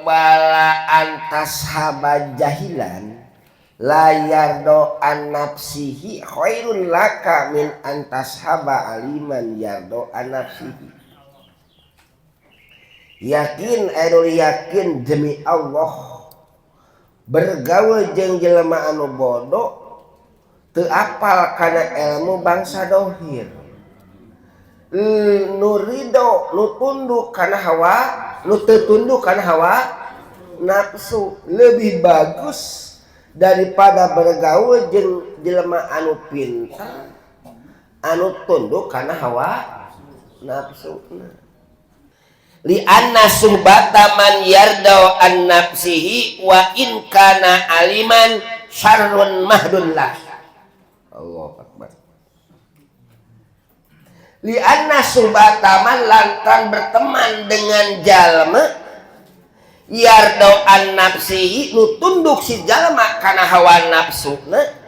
Wala an tashaba jahilan la yardo an nafsihi khairun laka min an tashaba aliman yardo an nafsihi. Yakin anu yakin demi Allah, bergaul jeung jelema anu bodoh, teu apal kana ilmu bangsa dohir, nu ridho, nu tunduk kana hawa, nu teu tunduk kana hawa nafsu, lebih bagus daripada bergaul jeung jelema anu pintar anu tunduk kana hawa nafsu. Li anna suhbata man yarda an nafsihi wa in kana aliman syarrun mahdun lah. Allah akbar. Li anna suhbata man, lantaran berteman dengan jalma, yardo an nafsihi, nu tunduk si jalma kana hawa nafsuna,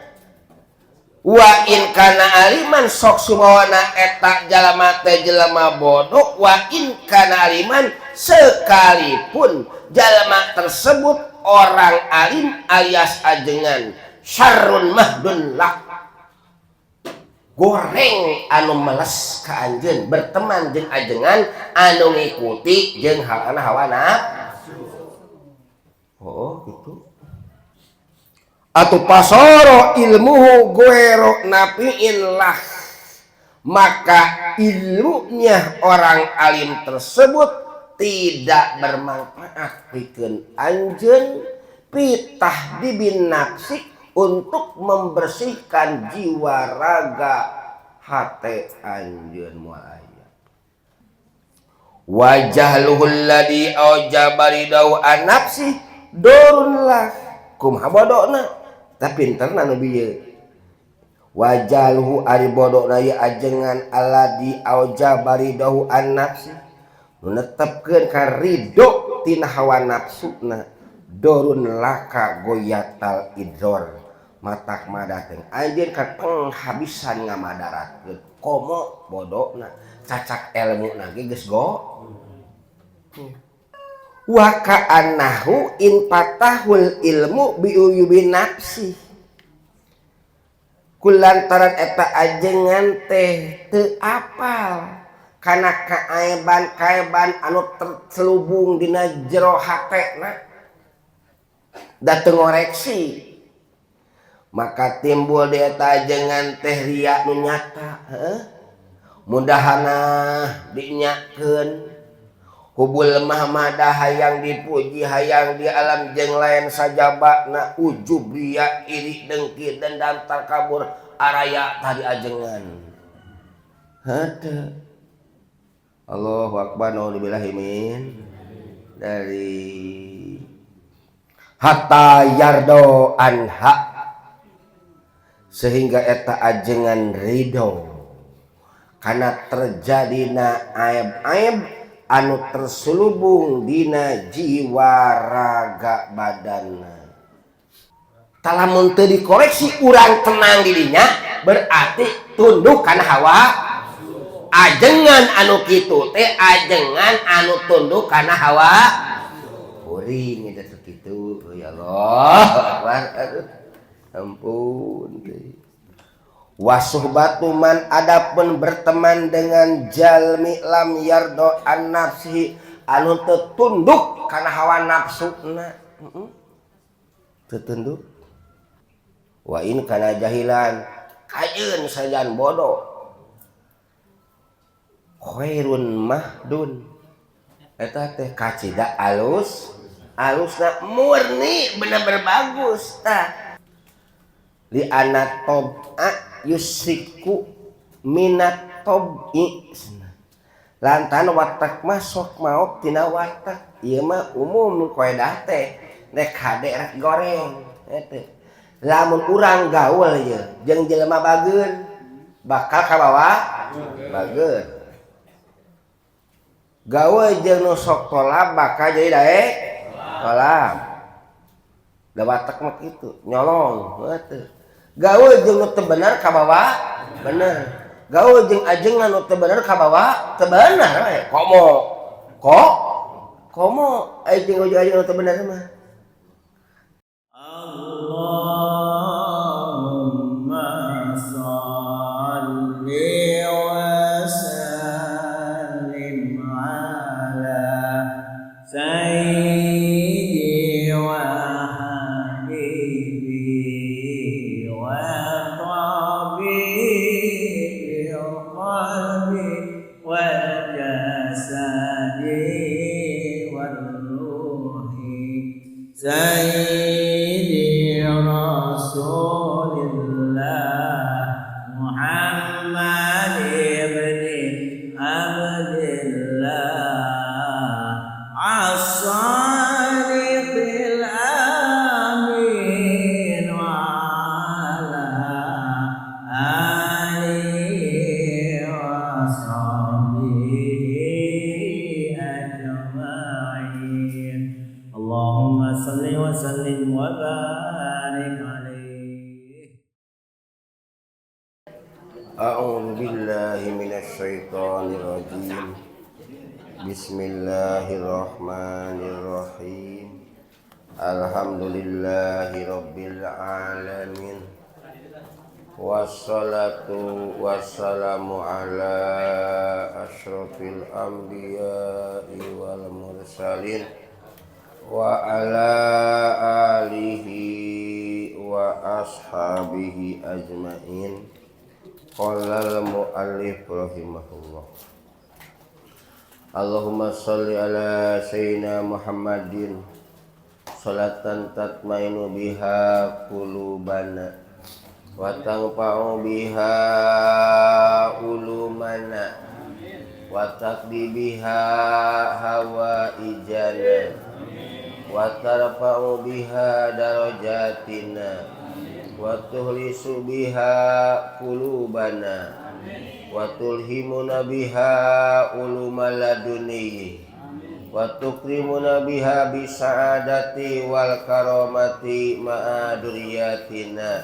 wa in kana aliman, sok sumawana eta jalma teh jelema bodoh, wa in kana aliman, sekalipun jalma tersebut orang alim alias ajengan, syarrun mahdun lah, goreng anu meles ka anjeun berteman jeung ajengan anu ngikuti jeung hal hawa nafsu. Oh, gitu. Atau fasoro ilmuhu goero nafiin lah, maka ilmunya orang alim tersebut tidak bermanfaat pikeun anjeun fi tahdzibin nafsi, untuk membersihkan jiwa raga hate anjeun moal aya. Wa jahluhul ladzi aujaba ridahu an nafsi dorun lah. Kumaha bodona? Tapi pinterna nu bieu. Wa jahluhu, ari bodona ieu ajengan, alladzi aujaba ridahu an nafsi, nu netepkeun ka ridho tina hawa nafsuna, dorun laka goyatal idror, matak madateng anjeun ka penghabisan ngamadaratkeun. Komo bodona cacak ilmu ge geus go wa ka'annahu in fatahul ilmu biuyubi nafsi, kulantaran eta ajengan teh teu apal kana kaaiban-kaaiban anu terselubung dina jero hatena, da teu ngoreksi, maka timbul di eta ajengan teh ria nu nyata, heuh, mudahana dinyakeun hubul mahmadah, hayang dipuji, hayang di alam jeung lain sajabana, ujub, ria, iri, dengki, dendam, takabur araya tadi ajengan. Hade. Allahu akbar. Naudzubillahi min dari hatta yardo anha, sehingga eta ajengan ridho karena terjadina aib-aib anu terselubung dina jiwa raga badanna. Lamun teu dikoreksi, urang tenang dirinya, berarti tunduk kana hawa. Ajengan anu kitu teh ajengan anu tunduk kana hawa kuring eta kitu. Ya Allah akbar, aduh ampun. Wasuhbatu man, adapun berteman dengan jalmi, lam yardo an nafsihi, anu teu tunduk kana hawa nafsuna, teu tunduk, wa in kana jahilan, kajeun sajan bodoh, khairun mahdun, eta teh kacida alus alusna, murni, bener-bener bagus. Tah, li anna tob'a yusiku minat tob'i, lantaran watak mah sok maok tina watak. Ieu mah umum koedah teh, rek hade rek goreng eta. Lamun urang gaul ieu jeung jelema bageun, bakal kabawa bageun. Gaul jeung nu sok tolab, bakal jadi daek tolab, da watak mah kitu, nyolong heueuh. Gaul jeung nu teu bener, kabawa bener. Gaul jeung ajengan nu teu bener, kabawa teu bener we. Komo kok Komo aya jeung ujug-ujug teu bener mah. Allahumma shalli wa sallim ala sayyidi wa habibi wa tabibi qalbi wal jasadi wal ruhi sayyidi Rasulillah Muhammad ibn Abdillah as-sadiqil amin wa ala alihi wa sahbihi ajma'in. Allahumma salli wa sallim wa barik alaihi. A'udzu billahi minasyaitonir rajim. Bismillahirrahmanirrahim. Alhamdulillahi rabbil alamin. Wassalatu wassalamu ala asyrafil anbiya'i wal mursalin wa ala alihi wa ashabihi ajmain. Qala al-muallif rahimahullah. Allahumma shalli ala sayyidina Muhammadin salatan tatmainu biha qulubana wa tanfa'u biha ulumana wa taqdi biha hawaijana wa tarfa'u biha darajatina wa tuhlisu biha qulubana wa tulhimuna biha ulumal laduni wa tukrimuna biha bisa'adati wal karamati ma'a duriyatina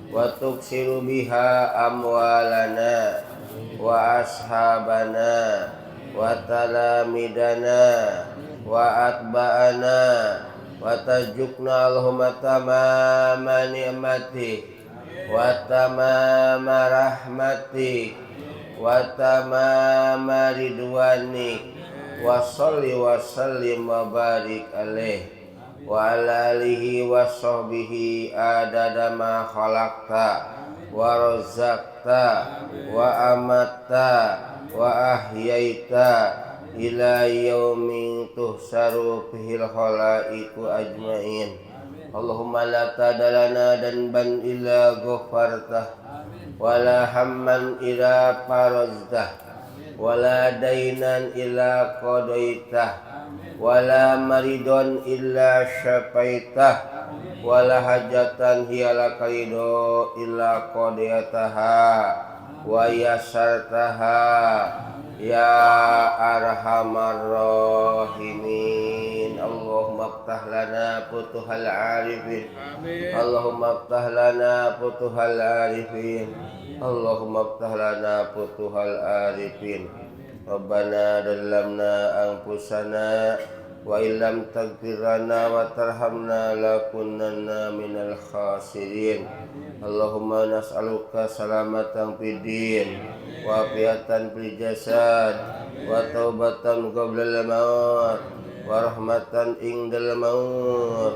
wa tuksiru biha amwalana wa ashabana wa talamidana wa atba'ana wa tajukna Allahumma tamama ni'mati wa tamama rahmati wa tamama ridwani wa salli wa sallim wa barik alaih wa ala alihi wa sahbihi adada ma khalaqta wa razaqta wa amatta wa ahyaita ila yaumin tuhsaru fihil khalaiqu ajmain. Allahumma la tadalana danban illa ghafartah wala hamman illa farajtah wala dainan illa qadaitah wala maridon illa syafaitah wala hajatan hiya laka ridho illa qadaytaha wa yassartaha ya arhamar rahimin. Allahumma aftah lana futuhal arifin. Allahumma aftah lana futuhal arifin. Allahumma aftah lana futuhal arifin. Rabbana dzalamna anfusana wa illam taghfir lana wa tarhamna lakunanna minal khasirin. Allahumma nas'aluka salamatan fid din wa afiyatan fil jasad wa taubatan qoblal maut wa rahmatan indal maut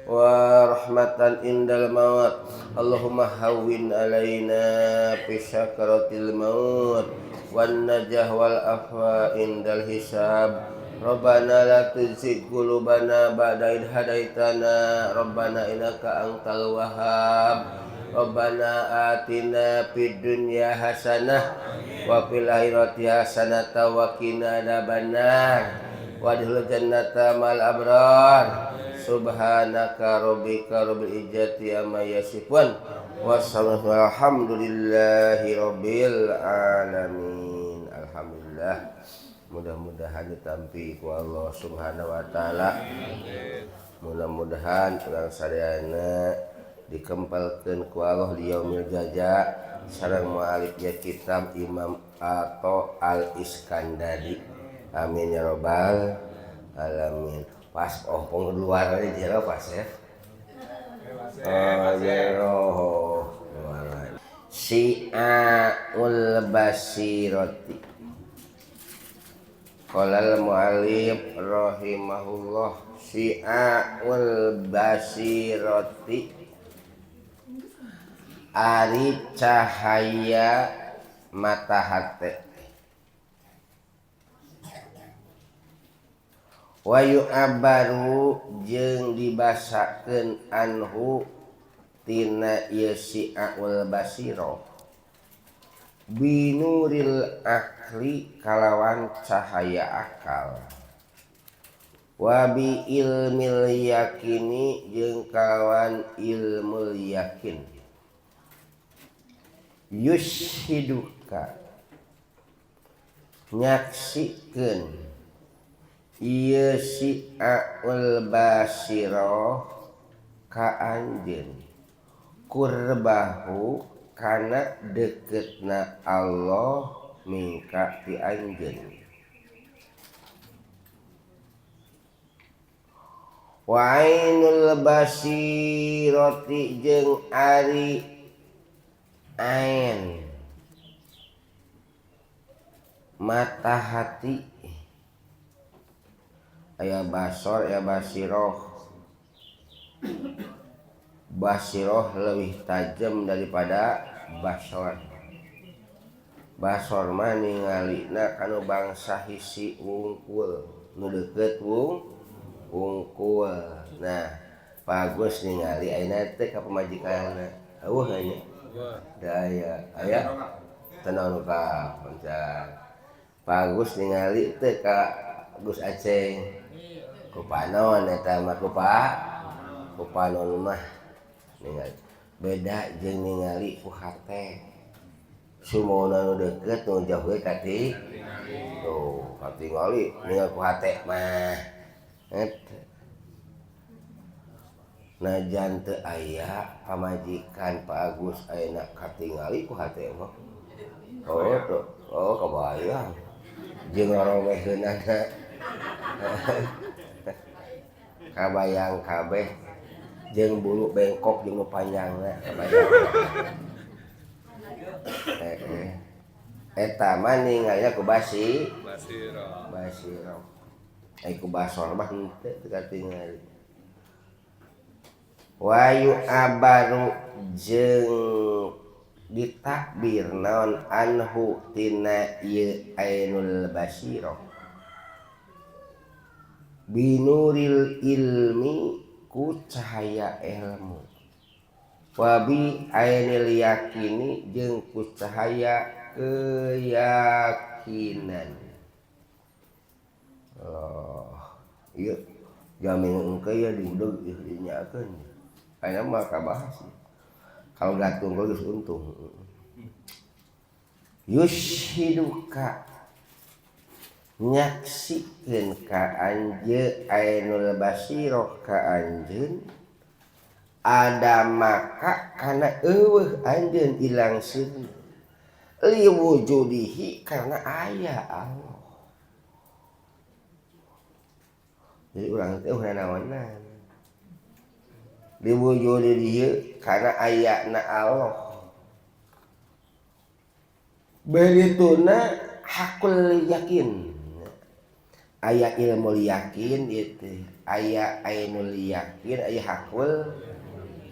wa rahmatan indal maut. Allahumma hawwin alaina fi sakaratil maut wan najah wal afwa indal hisab. Rabbana la tuzigh qulubana ba'da idh hadaitana Rabbana innaka antal wahhab. Rabbana atina fid dunya hasanah wa fil akhirati hasanah wa qina adzabannar wa adkhilna jannata ma'al abrar. Subhanaka rabbika rabbil izzati amma yasifun wa salamun alhamdulillahi rabbil alamin. Alhamdulillah. Mudah-mudahan ditampi ku Allah Subhanahu wa taala. Mudah-mudahan urang sadayana dikempalkeun ku Allah di yaumil jaza sareng mualif ya kitab Imam Atho Al Iskandari. Amin ya rabbal Alamin. Pas ompong luar aja jero pas ya. Oh jero. Si'aul basirati. Qala al-mu'allif rahimahullah si'aul basirati ari cahaya mata hate wa yu'abaru jeung dibasakeun anhu tina ieu si'aul basirah binuril akli kalawan cahaya akal wa bi ilmil yakini jeung kalawan ilmul yakin yushiduka nyaksikeun ieu si'aul basirah ka anjeun kurbahu kana deketna Allah mingka ti anjeun wa ainul basirati jeung ari ain mata hati aya basor aya basiroh. Basiroh lebih tajam daripada basor. Basor mah ningalina kanu bangsa hisi wungkul nu deukeut wungkul. Nah, bagus ningali ayeuna teh ka pamajikanna. Eueuh nya. Daya aya tenang ka pancan. Bagus ningali teh ka Gus Aceng. Ku panon eta mah ku panon mah ningali. Beda jeung ningali ku hate. Sumona nu deukeut nu jauh we kati. Tuh, katingali ningali ku hate mah. Eta. Najan teu aya pamajikan Pak Agus ayeuna katingali ku hate mah. Oh, tuh. Oh, kabayang. Jeung ngoromeheunana. Kabayang kabeh jeung bulu bengkok jeung nu panjangna kabayang. Eta mah ningalina ku basi. Basiro. Basiro. Ai ku basor mah henteu teu katingali. Wayu abaru jeung ditakbir naon anhu tina ieu ainul basirah binuril ilmi ku cahaya ilmu wa bi ainil yakini jeung ku cahaya keyakinan. Oh, ieu jamin engke ya diudeg ieu dinyakeun. Ayeuna mah kabahas. Kalau gatung geus untung. Yushiduka nyaksikeun ka anjeun ainul basirah ka anjeun ada maka kana eueuh anjeun ilang seuneu liwujudihi karena aya Allah. Jadi urang teh ulah naonan liwujudihi karena ayana Allah. Berituna hakul yakin. Aya ilmu yakin itu, aya ainul yakin, aya hakul.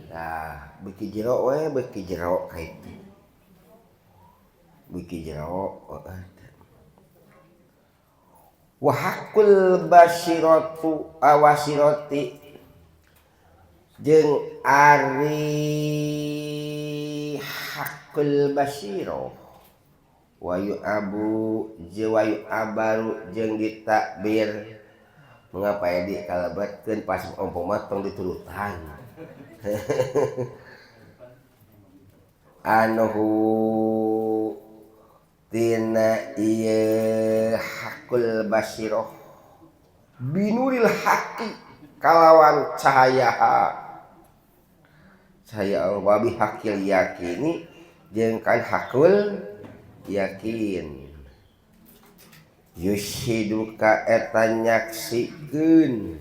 Nah, beuki jero we, beuki jero ka itu. Beuki jero. Wa hakul basiratu awasirati jeung ari hakul basirah wayu abu wayu abaru jeung ditakbir mengapa di kalebetkeun pas ompong mah tong diturutan anuhu tina ieu hakul basirah binuril haqi kalawan cahaya cahaya Allah wa bihaqil yakini jeung kan hakul yakin. Yushiduka eta nyaksikeun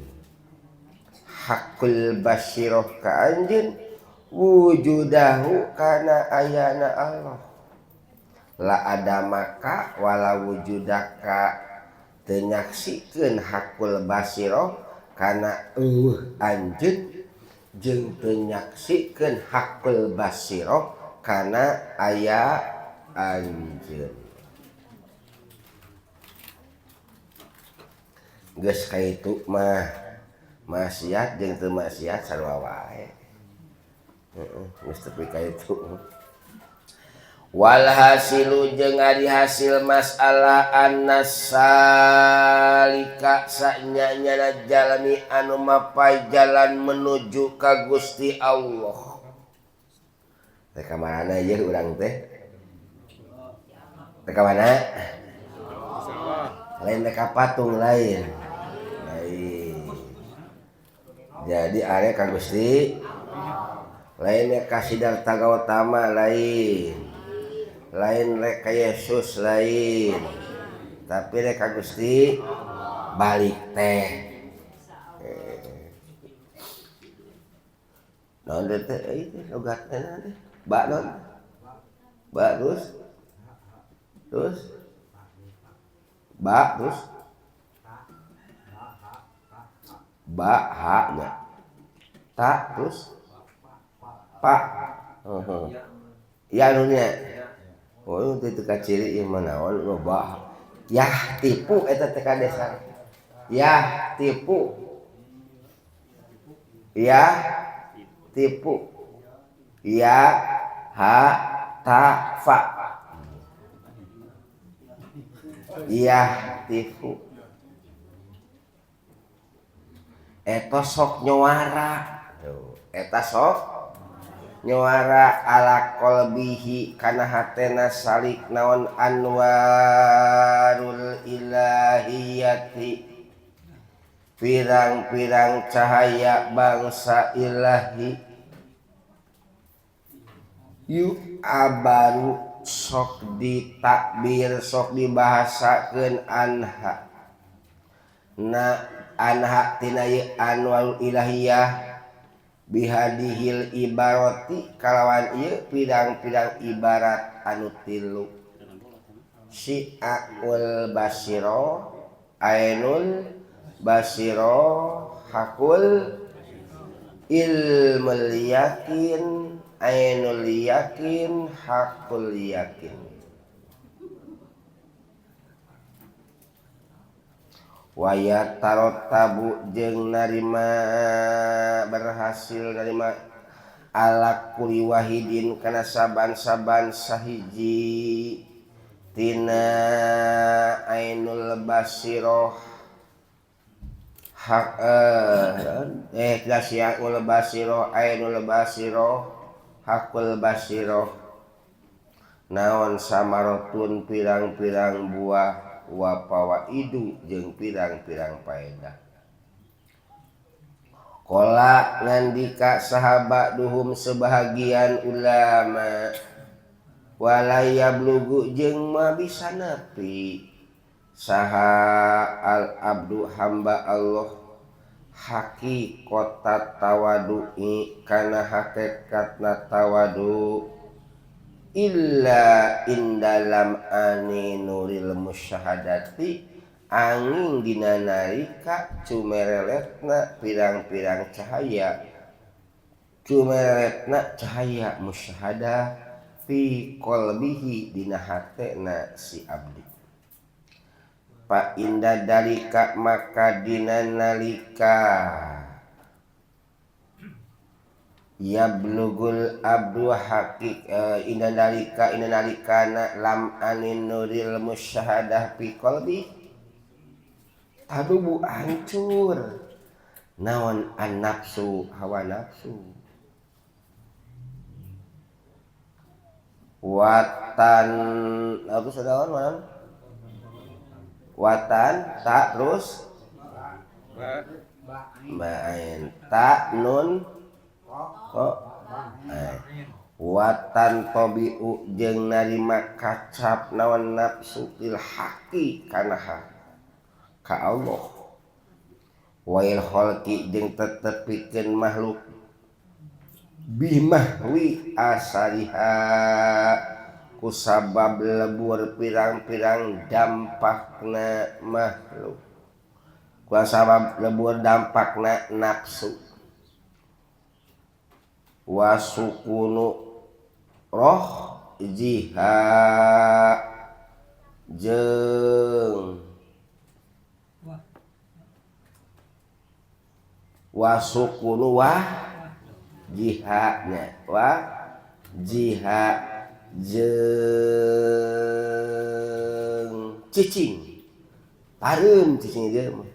hakul basiroh ka anjeun wujudahu kana ayana Allah la adamaka wala wujudaka teu nyaksikeun hakul basiroh kana eueuh anjeun jeung teu nyaksikeun hakul basiroh kana aya anjeun. Geus kaitu mah maksiat jeung teu maksiat sarua wae. Heeh, geus tepi ka itu. Walhasilu jeung ari hasil masalah annasalika sanyanyana jalmi anu mapay jalan menuju ka Gusti Allah. Teh ka mana ieu urang teh? Teh ka mana? Lain teh ka patung lain. Lain. Jadi are ka Gusti lain ka Siddhartha Gautama lain. Lain rek ka Yesus lain, tapi rek ka Gusti balik teh. Naon teh teh logatna teh ba naon ba terus terus ba terus ba ha nya ta terus pa heeh ya anu nya. Oh itu kaciri ieu mah naon loba yah tipu eta teh ka desa yah tipu yah tipu ya ha ta fa yah tipu eta sok nyuara eta sok nyuara ala qalbihi kana hatena salik naon anwarul ilahiyati pirang-pirang cahaya bangsa ilahi yu abaru sok ditakbir sok dibahasakeun anha na anha tina ieu anwarul ilahiyah bihadihil ibarati kalawan ieu pirang-pirang ibarat anu tilu syi'ul basiro ainul basiro hakul ilmul yakin ainul yakin hakul yakin waya tarotabu jeung narima berhasil narima ala kulli wahidin kana saban-saban sahiji tina ainul basiroh hak ul basiroh ainul basiroh hakul basiroh naon samarotun pirang-pirang buah wa fawaidu jeung pirang-pirang faedah. Qala ngandika sahabat duhum sebahagian ulama wala yablugu jeung ma bisa nepi saha al abdu hamba Allah haqiqata tawadu'i kana hakikatna tawadu illa indalam ani nuril musyahadati angin dina nalika cumereletna pirang-pirang cahaya cumereletna cahaya musyahadah fi qalbihi dina hatena si abdi fa inda dalika maka dina nalika ya blugul abdu hakik inna nalika na lam anin nuril musyahadah fi qalbi tadubu hancur naon an nafsu hawa nafsu watan aku sudah naon watan ta terus ba'ain ta nun kok Watan tobiu jeung narima kacap naon nafsu lil haqi kana hak ka Allah wail khalqi jeung tetep pikeun makhluk bimahwi asariha kusabab lebur pirang-pirang dampakna makhluk kusabab lebur dampakna nafsu wasukunu roh jiha jeung wasukunu wah jiha nya wa jiha jeung cicing pareum cicing ieu mah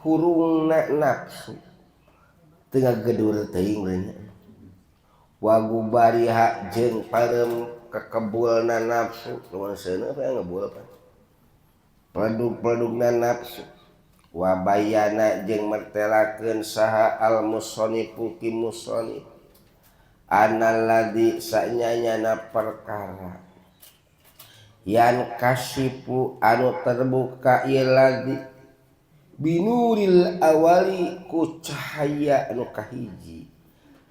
hurungna nafsu teu ngagedur teuing meureun wagubariha jeung pareum kekebulna nafsu lamun seuneu apa ngebul apa produk-produkna nafsu wabayana jeung mertelakeun saha al musonnifu ki musannif analladzi sanyanyana perkara yan kasifu anu terbuka ieu ladzi binuril awali ku cahaya anu kahiji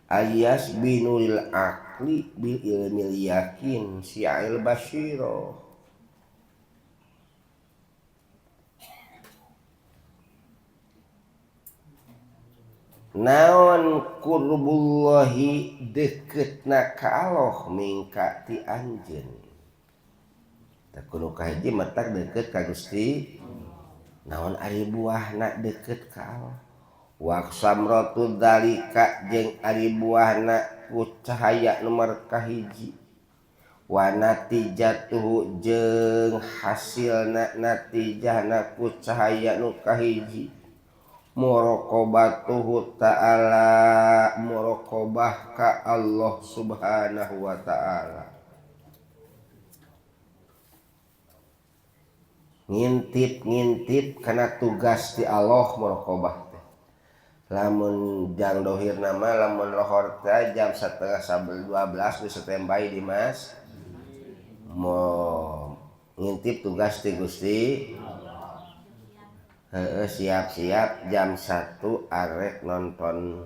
alias binuril akli bil ilmil yakin si'ail basyirah naon qurbullahi deketna ka Allah mingka ti anjeun tah kudu kahiji matak deket ka Gusti naon ari buahna deket ka Allah wa samratu dzalika jeung ari buahna ku cahaya nomor kahiji wa natijatuhu jeung hasilna natijahna ku cahaya nu kahiji muraqabatuhu ta'ala muraqabah ka Allah subhanahu wa ta'ala ngintip-ngintip kana tugas ti Allah muraqabah teh lamun jang dohirna mah lamun lohor teh jam 11:30 12 geus standby di mas mo ngintip tugas ti Gusti. Heeh, siap-siap jam 1 arek nonton.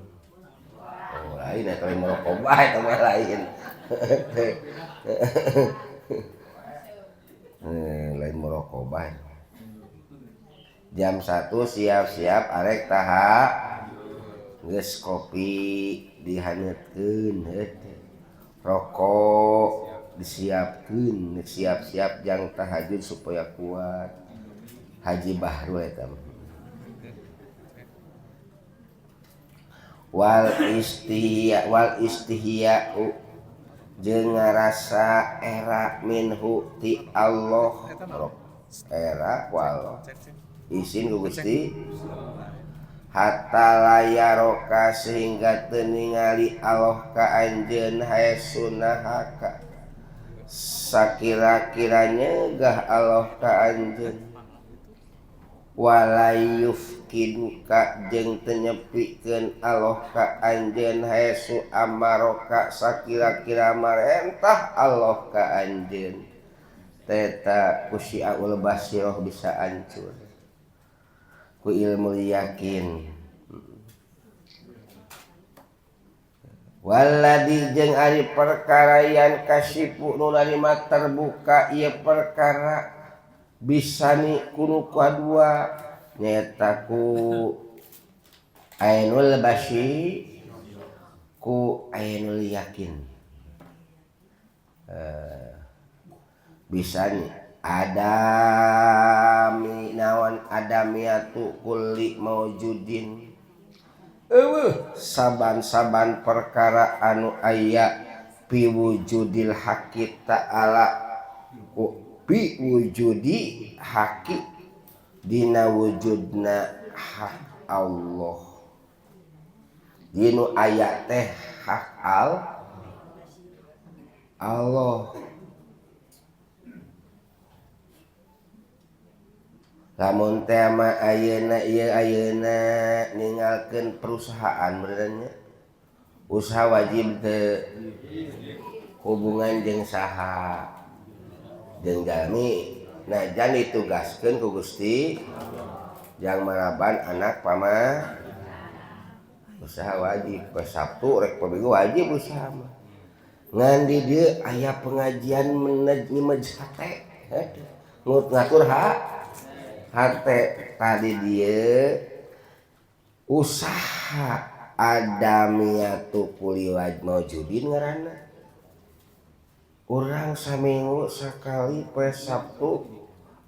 Oh, lain eta muraqabah eta mah lain. Lain muraqabah. Jam 1 siap-siap arek taha geus kopi dihaneutkeun heuh. Rokok disiapkeun, siap-siap jang tahajud supaya kuat. Haji Bahru eta mah. Wal istihya wal istihya'u jeung ngarasa era minhu ti Allah era ku Allah isin ku Gusti hatta layaroka sehingga teu ningali Allah ka anjeun haesunahaka sakira-kira nyegah Allah ka anjeun walayufkiduka jeung teu nyepikeun Allah ka anjeun haesu amaroka sakira-kira marentah Allah ka anjeun teta ku syiaul basiroh bisa hancur ku ilmu yakin waladi jeung ari perkara yan kasifu nu narima terbuka ieu perkara bisani kunu kadua nyaeta ku ainul basi ku ainul yakin bisani adami naon adamiatu kulli maujudin eueuh saban-saban perkara anu aya fi wujudil haqqi ta'ala ku bi wujudi haqi dina wujudna hak Allah dinu aya teh hak Allah lamun teh mah ayeuna ieu ayeuna ninggalkeun perusahaan meureun nya Usaha wajib teu hubungan jeung saha jeung jalmi najan ditugaskeun ku Gusti jang maraban anak pama usaha wajib poe Sabtu rek poe Minggu wajib usaha mah ngan di dieu aya pengajian nyeumej hate ngatur hate tadi dieu usaha adamiyatu kulli maujudin ngaranna urang saminggu sakali poe Sabtu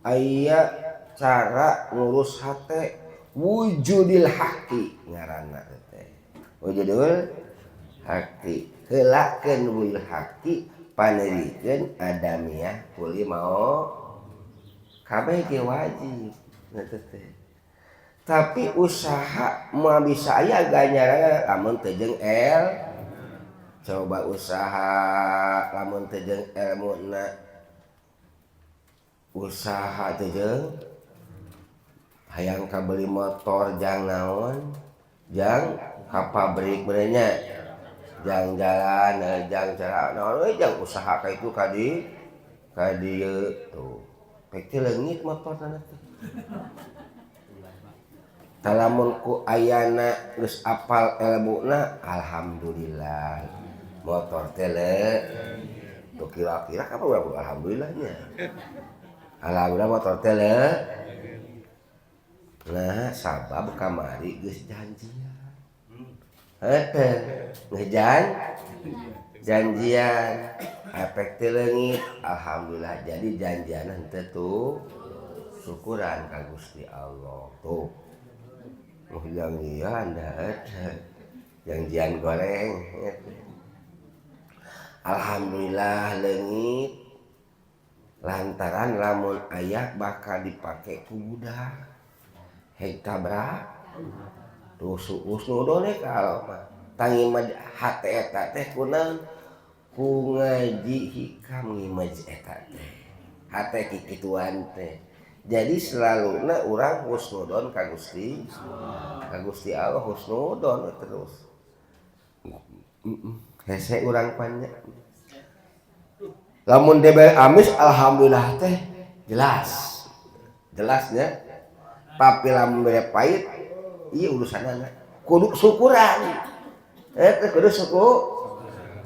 aya cara ngurus hate wujudil haqi ngaranna teh wujudul haqi heulakeun wujudul haqi paneurikeun adamiyah kulli mau kabeh ge wajib eta teh tapi usaha moal bisa aya ganjaran lamun teu jeung el coba usaha lamun teu jeung elmuna usaha teu jeung hayang kabeli motor jang naon jang ka pabrik beureunya jang jalan jang cara naon we jang usaha ka itu ka di ka dieu tuh pek teh leungit motorna teh talamun ku ayana geus apal elmuna alhamdulillah motor teh tuh kira-kira apa urang alhamdulillahnya alhamdulillah motor teh nah sabab kamari geus janjian heuh geus janjian efek teh leungit alhamdulillah jadi janjian henteu tuh syukuran ka Gusti Allah tuh oh janjian dah janjian goreng alhamdulillah leungit lantaran lamun aya bakal dipake ku budak hek tabrak tuh husnudon ka mah tangi hate eta teh kunaon ku ngaji hikam ngimej eta teh hate kikituan teh jadi selaluna urang husnudon ka Gusti Allah husnudon terus hese urang panjang lamun dibere amis alhamdulillah teh jelas jelasnya tapi lamun bere pahit ieu urusanana kudu syukuran eta kudu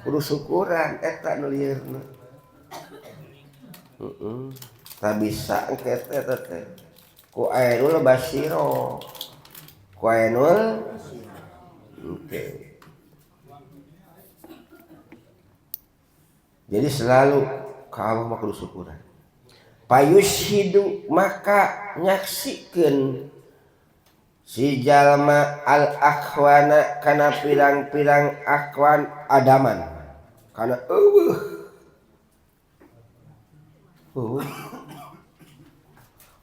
kudu syukuran eta nu lieurna heeh tah bisa engke teh teh ku ainul basiro ku ainul oke. Jadi selalu ka Allah mah kudu syukuran. Payushidu maka nyaksikeun si jalma al akhwana kana pirang-pirang akhwan adaman kana eueuh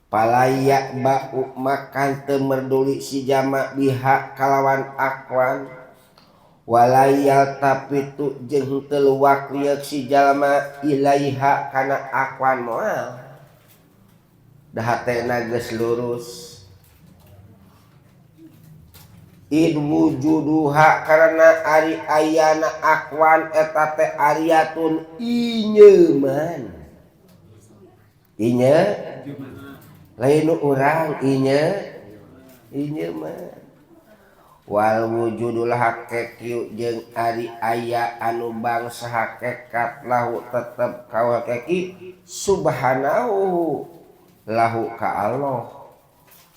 palaya ba'u makan teu merduli si jama biha kalawan akhwan walayal tapi tu jeung teu luak lieuk si jalma ilaiha kana akhwan moal da hatena geus lurus id wujuduha karena ari ayana akwan eta teh ariatun inyeman inye lain urang inye inyeman wal wujudul haqiqi jeung ari aya anu bangsa hakikat lahu tetep ka hakiki subhanahu lahu ka Allah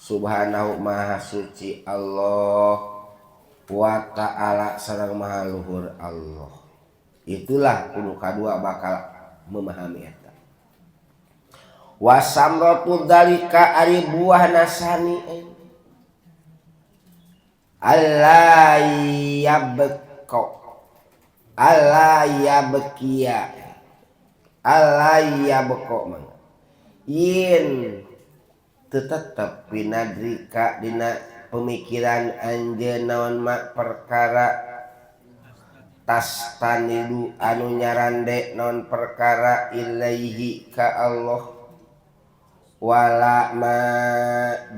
subhanahu maha suci Allah wa ta'ala sareng maha luhur Allah. Itulah kudu kadua bakal memahami eta. Wasamratu dzalika ari buah nasani alla yabqa alla yabqiya alla yabqa mangga yin tetep pinadrika dina pemikiran anjeun naon mak perkara tastanidu anu nyarande naon perkara ilaihi ka Allah wala ma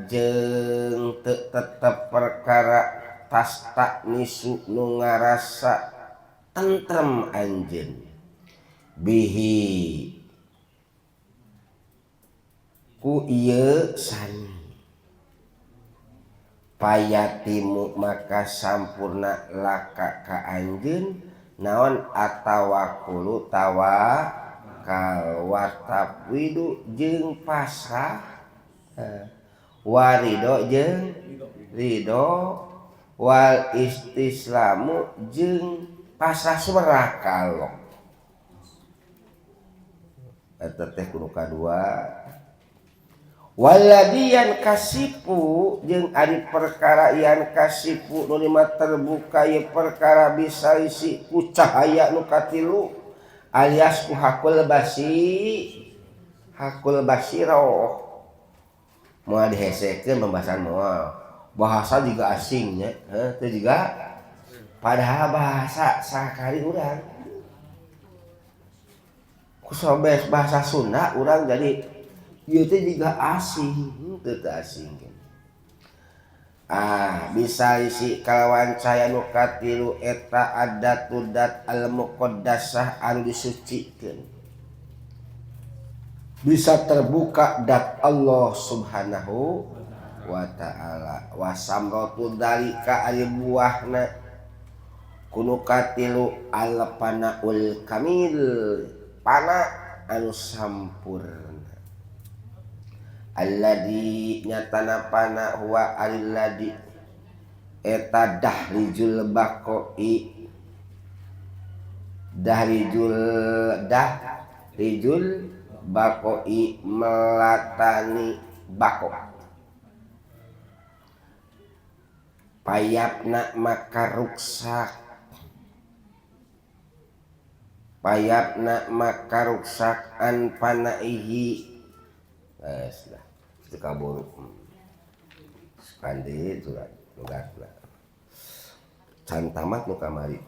jeung tetep perkara Tastaknisu nu ngarasa tentrem anjeun bihi ku ieu sani payatimu maka sampurna laka ka anjeun naon atawakulu tawakal wa tafwidu jeung pasrah warido jeung ridho wal istislamu jeung pasrah sumerah ka Allah. Eta teh kudu kadua. Waladian kasipu jeung ari perkara yan kasipu nu lima terbuka ieu perkara bisa isi ku cahaya nu katilu alias ku hakul basi hakul basiroh. Moal dihesekeun pembahasan moal bahasa juga asingnya itu juga padahal bahasa sakali urang ku sobes bahasa Sunda urang jadi ieu teh juga asing teu asing. Ah bisa isi kalawan cahaya nu katilu eta adatudat al muqaddasah anu disucikeun bisa terbuka dat Allah Subhanahu wa ta'ala. Wasamratu dalika ari buahna kunu katilu al panaul kamil pana anu sampurna alladzi nyatana pana huwa alladzi eta dahrijul baqai dahrijul dahrijul baqai melatani bako payapna maka ruksak payapna maka ruksak an panaihi geus lah teu kaburu sepandi surat lugatna can tamat nu kamari.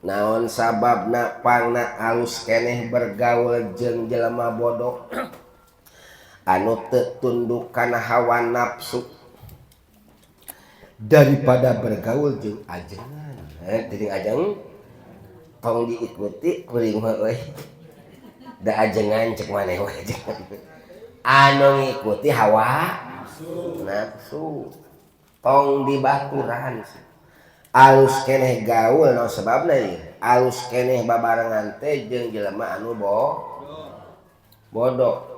Naon sababna pangna alus keneh bergaul jeung jelema bodoh anu teu tunduk kana hawa nafsu daripada bergaul jeung ajengan. Jeung ajeng tong diikuti kuring mah euy. Da ajengan cek maneh we ajengan. Anu ngikuti hawa nafsu tong dibaturan. Alus keneh gaul naon sababna ieu? Alus keneh babarengan teh jeung jelema anu bodoh.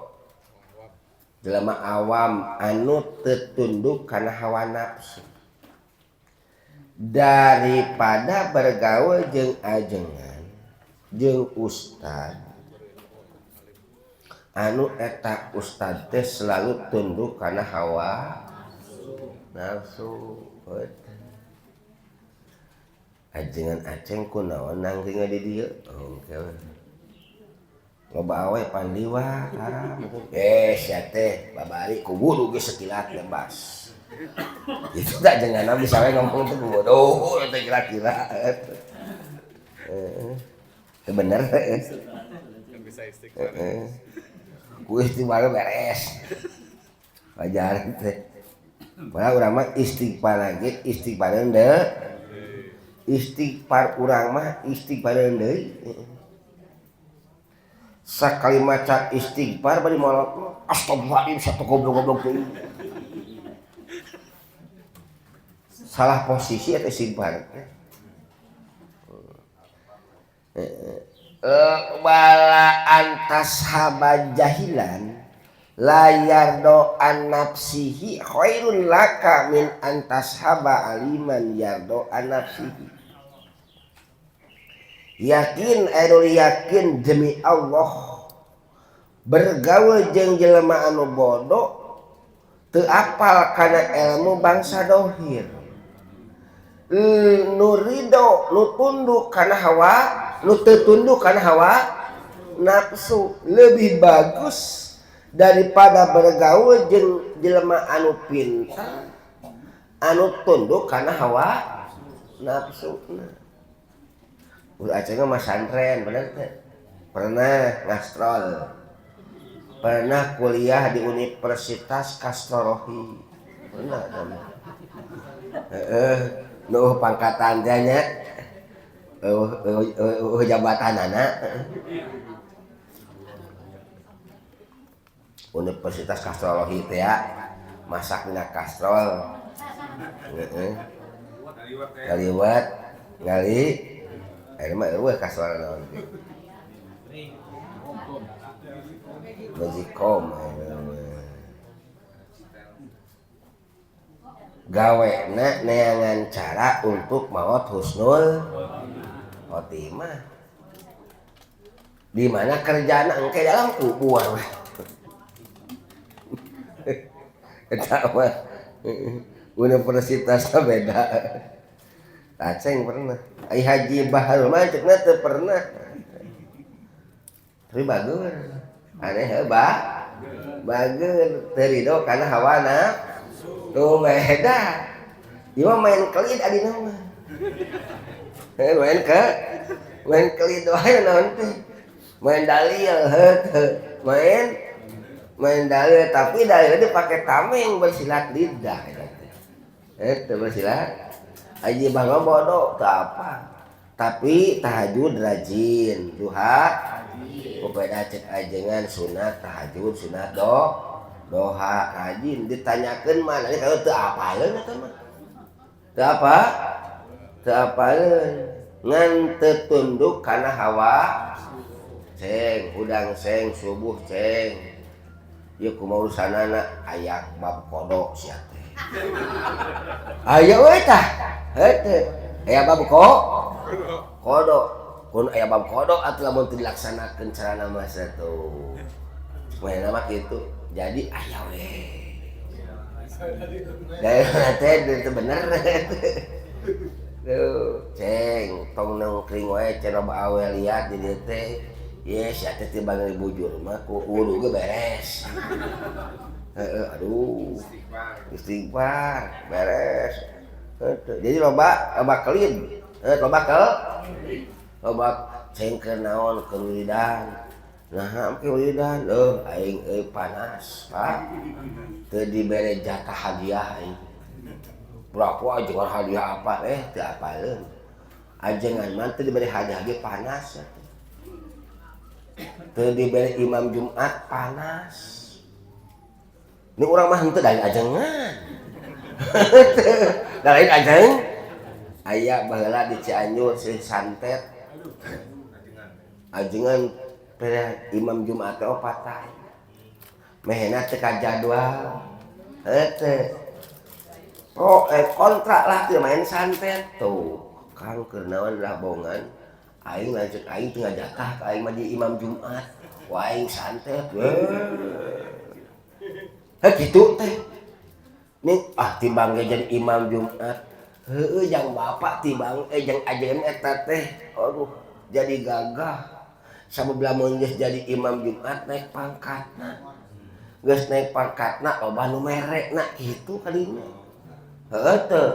Jelema awam anu teu tunduk kana hawa nafsu. Daripada bergaul jeung ajengan jeung ustad anu eta ustad teh selalu tunduk kana hawa nafsu. Ajengan aceng kunaon nangkring di dieu oh loba awe pandiwa haram sia teh babari kubudu geus sekilat bebas itu tak ajengan bisa we ngomong teh bodoh teh kira-kira teu bener bisa istighfar ku istighfar beres wajar teh padahal urang mah istighfar lagi istighfar deui istighfar urang mah istighfar deui sakali maca istighfar bari molot astagfirullahaladzim satu goblok-goblok teuing salah posisi eta istighfar wala antas haba jahilan la yardo an nafsihi khairun laka min antas haba aliman yardo an nafsihi. Yakin anu yakin demi Allah bergaul jeung jelema anu bodoh teu apal kana ilmu bangsa dohir nu ridho nu tunduk kana hawa nu teu tunduk kana hawa nafsu lebih bagus daripada bergaul jeung jelema anu pintar anu tunduk kana hawa nafsu. Udah aceh mah santren bener teh. Pernah ngastrol. Pernah kuliah di Universitas Kastorohi. Pernah kan. Heeh, nu pangkatan teh nya. Eueuh jabatanana. Universitas Kastrologi teh ya, masak dina kastrol. Heeh. Ngaliwat, ngali ayeuna mah eueuh kastrol naon teh. Magicom ayeuna mah. Gawena neangan cara untuk maot husnul khotimah. Di mana kerjaan engke dalam kubur. Eta mah universitasna beda. Aceng pernah. Ai Haji Baharul mah ceukna teu pernah. Tapi bagus. Aneh heuh ba? Bagus. Teu ridho kana hawa nafsu. Tuh beda. Ieu mah main kelid adina mah. Main ke? Main kelid wae naon teh. Main dalil heuh teu. Main dalil tapi dalil itu pakai tameng bersilat lidah eta teh. Eta bersilat. Haji Bang bodoh teu apa. Tapi tahajud rajin, duha beda cek ajengan sunat tahajud sunat doha rajin ditanyakeun mah nanti kalau teu apaleun eta mah. Teu apa? Teu apaleun. Ngan teu tunduk kana hawa ceng, hudang seng, subuh ceng. Ieu kumaha urusanana aya bab kodok sia teh. Aya we tah. Heuh. Aya bab kodok. Kun aya bab kodok atuh lamun teu dilaksanakeun carana mah satu. Supaya mah kitu. Jadi aya we. Da teh teu bener. Tuh, ceng tong nongkring wae cenah loba awe liat di dieu teh. Ye sia teh teu bangeu bujur mah ku wudu ge beres. Heeh, aduh. Istighfar beres. Heuh, jadi loba kelid. Loba kel. Loba ceng keur naon keur wiridan. Nah, engke wiridan eueuh aing euy panas, Pak. Teu dibere jatah hadiah aing. Berapa ajengan hadiah apa teu apaleun. Ajengan mah teu dibere hadiah ge panas. Teu dibere imam Jumat panas. Ini urang mah henteu dari ajengan. Dari ajeng. Aya baheula di Cianjur si santet. Ajengan teh imam Jumat teh opat. Mehena teu ka jadwal. Heuh teh. Pro kontrak lah teu main santet tuh. Kang keur naon lah bongan. Aing lanceuk aing teu ngajatah ka aing mah di imam Jumat. Wah aing santet. Heh kitu teh. Nih ah timbang ge jadi imam Jumat. Heueuh jang bapak timbang jang ajengan eta teh. Aduh jadi gagah. Sabab lamun geus jadi imam Jumat naik pangkatna. Geus naik pangkatna loba nu merekna kitu kalinya. Heueuh teu.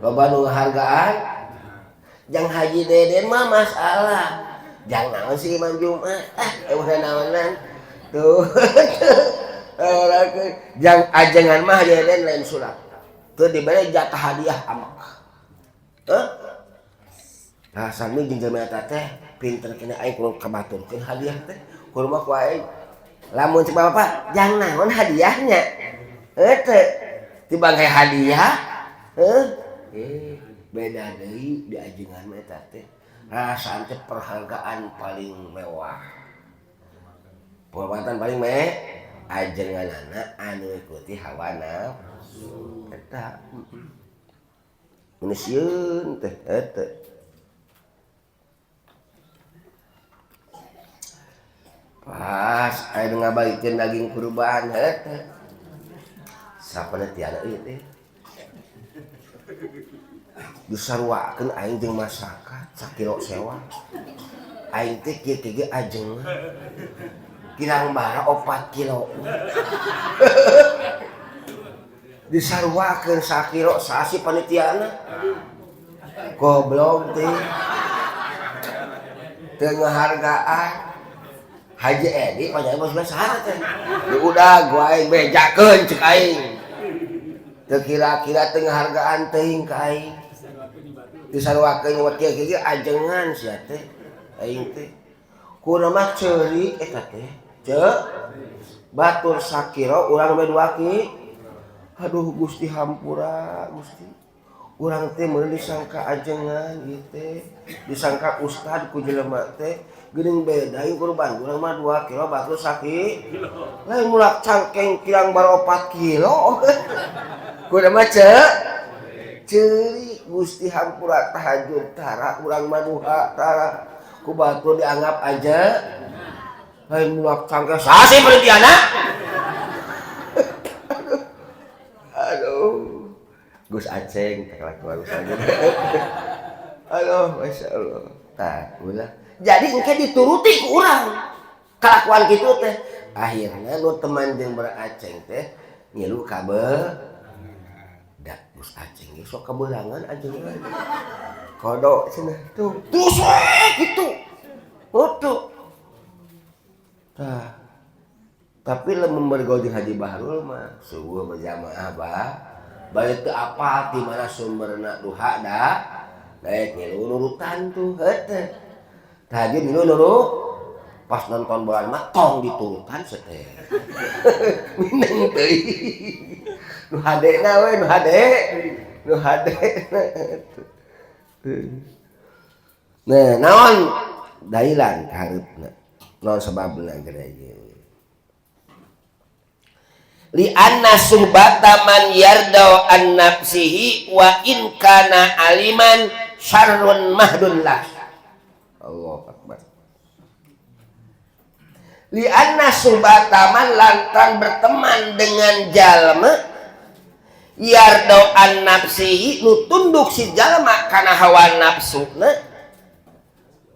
Loba nu ngahargaan. Jang Haji Deden mah masalah. Jang naon sih imam Jumat? Ah eueuh naonan. Tuh. Jang ajengan mah Haji Deden lain surat. Teu dibere jatah hadiah amak. Heuh? Nah, sami jeung jelema eta teh pinter kena aing kudu kabaturkeun hadiah teh. Kudu mah ku aing. Lamun cek bapak, jang naon hadiahnya? Heuh teu. Tibang hadiah, heuh? Beda deui di ajengan mah eta teh. Rasaan teh perhargaan paling mewah. Penghormatan paling meh ajenganana anu ikuti hawa nafsu. Eta. Mun sieun teh eta. Pas aya nu ngabalikeun daging kurban eta. Sapana tiana ieu teh. Disaruakeun aing jeung masyarakat sakilo sewa. Aing teh kieu ge ajeng. Kirang bara 4 kilo. Disaruakeun sakilo sasi panitiana. Goblok teh. Teu ngahargaan. Haji Edi panjang bos besar teh. Di udah gua aing bejakeun cek aing. Teu kira-kira teu ngahargaan teuing ka aing. Disaruakeun mah kieu-kieu ajengan sia teh. Aing teh. Kuna mah ceurik eta teh. Ceu batur sakiro urang we 2 ki. Aduh Gusti hampura Gusti. Urang teh meuni disangka ajengan ieu teh. Disangka ustad ku jelema teh. Geuning beda ieu kurban urang mah 2 kilo batur saki. Lain mulak cangkeng kirang bar 4 kilo. Kudu mah ceurik Gusti hampura tahajud tara urang mah duha tara ku batur dianggap aja. Lain mulak cangkeng sasi penelitianna. Aduh. Gus Aceng kelakuan saja. Aduh, Masya Allah. Tah, ulah. Jadi engke dituruti ku urang. Kelakuan kitu teh. Akhirnya nu teman jeung beraceng teh ngilu kabe. Da Gus Aceng ge sok kabeulangan ajengan. Kodok cenah tuh. Terus we kitu. Tuh. Tah. Tapi lamun bergaul jeung Haji Bahrul mah subuh berjamaah bah. Balik teu apal di mana sumberna duha da. Daek ngilu nurutan tuh heuh. Tahajud ngilu nuru pas nonton bola mah tong diturutan seteh. Mineng teuing. Nu hadena we nu hade. Nu hadena. Nah, naon dalilan kahareupna? Naon sababna geura ieu? Li anna suhbata man yardau an nafsihi wa in kana aliman syarrun mahdun lah. Allahu akbar. Li anna suhbata man lantaran berteman dengan jalma yardau an nafsihi nu tunduk si jalma kana hawa nafsuna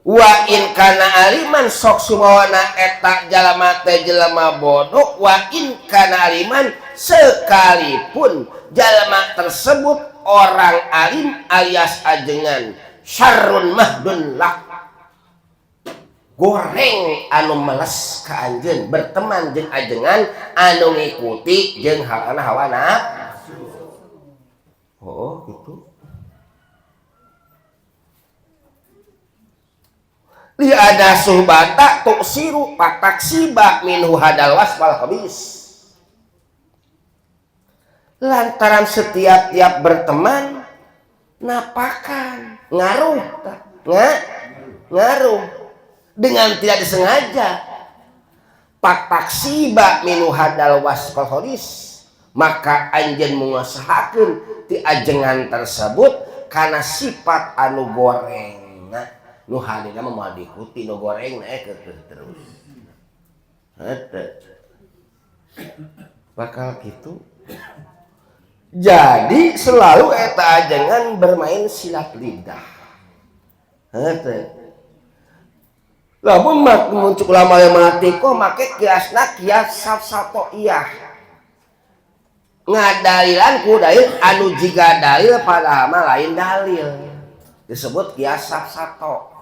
wa in kana aliman sok sumawana eta jalma teh jelema bodoh wa in kana aliman sekalipun jalma tersebut orang alim alias ajengan syarrun mahdun lah goreng anu meles ka anjeun berteman jeung ajengan anu ngikuti jeung hawana hawa nafsu. Oh gitu. Li ada suhbata tuksiru pataksiba minhu hadal wasfal khabis. Lantaran setiap-tiap berteman napakan ngaruh ngaruh dengan tidak disengaja pataksiba minhu hadal wasfal khabis, maka anjeun menguasahakeun ti ajengan tersebut karena sifat anu goreng. Nu hadina mah moal diikuti nu goreng na keukeuh terus. Heuh. Bakal kitu. Jadi selalu eta ajengan bermain silat lidah. Heuh. Lamun mah muncul ulama yang mati kok make kiasna kias safsatoiyah. Ngadalilan ku dalil anu jiga dalil padahal mah lain dalil. Disebut kias safsato.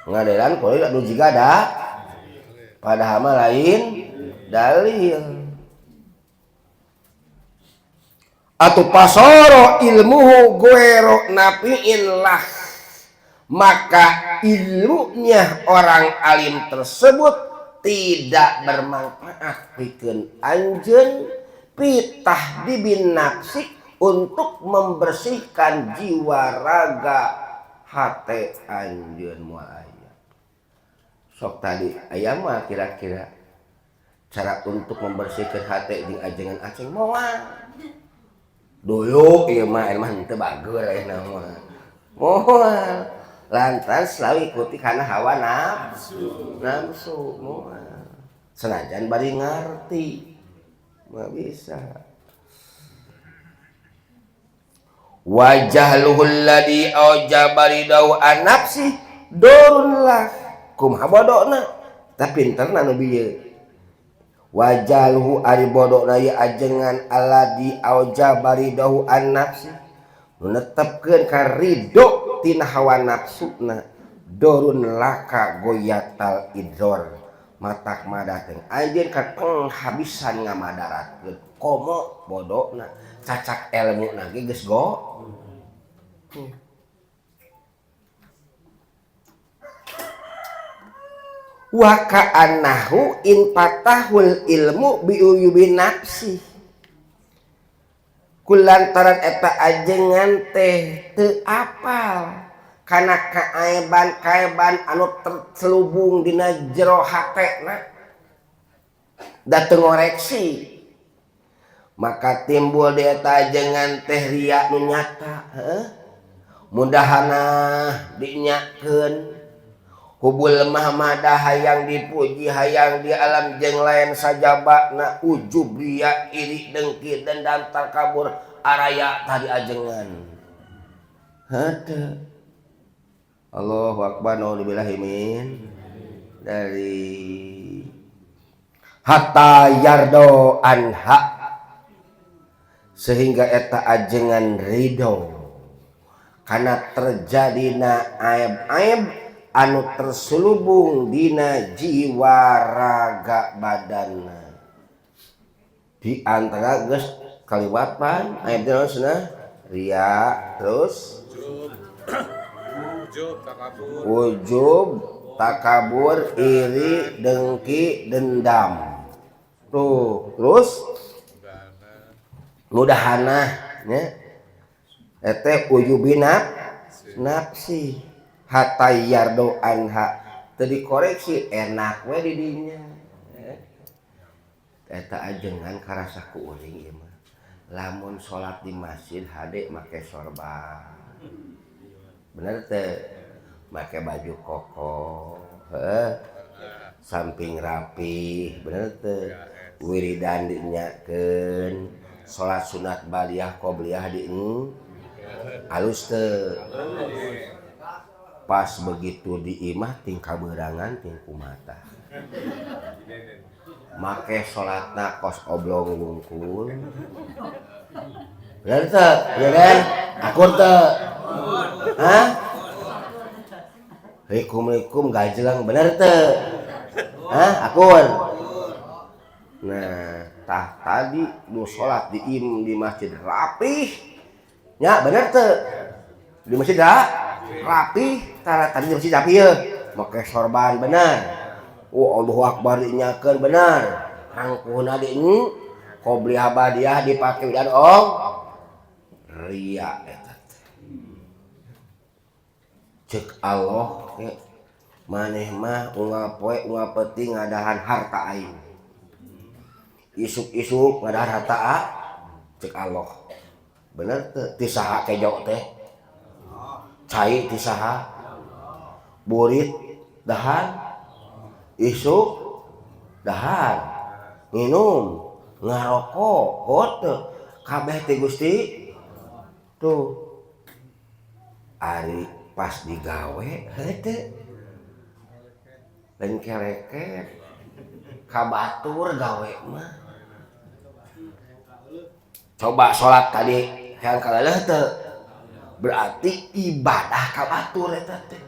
Ngadilan kulit anu jiga da padahal mah lain dalil. Atau pasoro ilmuhu guero nafiin lah, maka ilmunya orang alim tersebut tidak bermanfaat pikeun anjeun pitah dibin nafsi untuk membersihkan jiwa raga hate anjeun moal aya. Sok tadi aya mah kira-kira cara untuk membersihkan hate jeung ajengan aceng moal. Dulu ieu mah mah henteu bager ayeuna mah. Moal. Lantaran selalu ikuti kana hawa nafsu. Nafsu moal. Senajan bari ngarti. Mah bisa. Wajahluhul ladzi aujaba ridau an nafsi dorun lah kumaha bodona tah pinterna nu bieu wajalhu ari bodona ieu ajengan alladzi aujaba ridau an nafsi nu netepkeun ka ridho tina hawa nafsuna dorun laka goyatal idor Matak madateng anjeun ka penghabisan ngamadaratkeun komo bodona cacak ilmu na ge geus go. Wa ka'annahu in patahul ilmu biuyubi nafsi. Kulantaran eta ajengan teh teu apal kana kaaiban-kaaiban anu terselubung dina jero hatena da teu ngoreksi maka timbul di eta ajengan teh riya nu nyata heuh mudahanah dinyakeun hubul lemah madah hayang dipuji hayang di alam jeung lain sajabana ujub riya iri dengki dendam takabur araya tadi ajengan heuh. Allahu akbar naudzubillahi min dari hatta yardo anha sehingga eta ajengan ridho karena terjadina aib-aib anu terselubung dina jiwa raga badanna di antara geus kaliwatan aib teh naon riya terus ujub, takabur, iri, dengki, dendam. Tuh, terus mudahanah nya. Eta ujubina nafsi hatta yardo anha. Teu dikoreksi enak we di dinya. Eta ajengan karasa ku uring ieu mah. Lamun salat di masjid hade make sorban. Bener teh make baju koko heuh samping rapih bener teh wiridan dinyakeun salat sunat baliah qobliyah di alus teh pas begitu di imah ting kabeurangan ting kumata make salatna kos oblong wungkul bener teh bener akur teh. Hah? Rikum-rikum gajelang bener teh. Hah? Akur. Nah, tah tadi nu salat di im di masjid rapih. Nya bener teh. Di masjid rapih, tah tadi di masjid rapih ye. Make sorban bener. Oh, Allahu akbar dinyakeun bener. Rangkuhna di qobliyah badiah dipake dan ong riya eta. Cek Allah ke maneh mah unggal poe unggal peuting ngadahan harta aing. Isuk-isuk ngadahan harta a, cek Allah. Bener teu? Ti saha kejo teh? Cai ti saha? Burit dahan, isuk dahan, nginum, ngarokok, hoteu kabeh ti Gusti tuh. Ari pas digawe heuh lain keleket kabatur gawe mah coba salat tadi hayang kaleleh teu berarti ibadah kabatur eta teh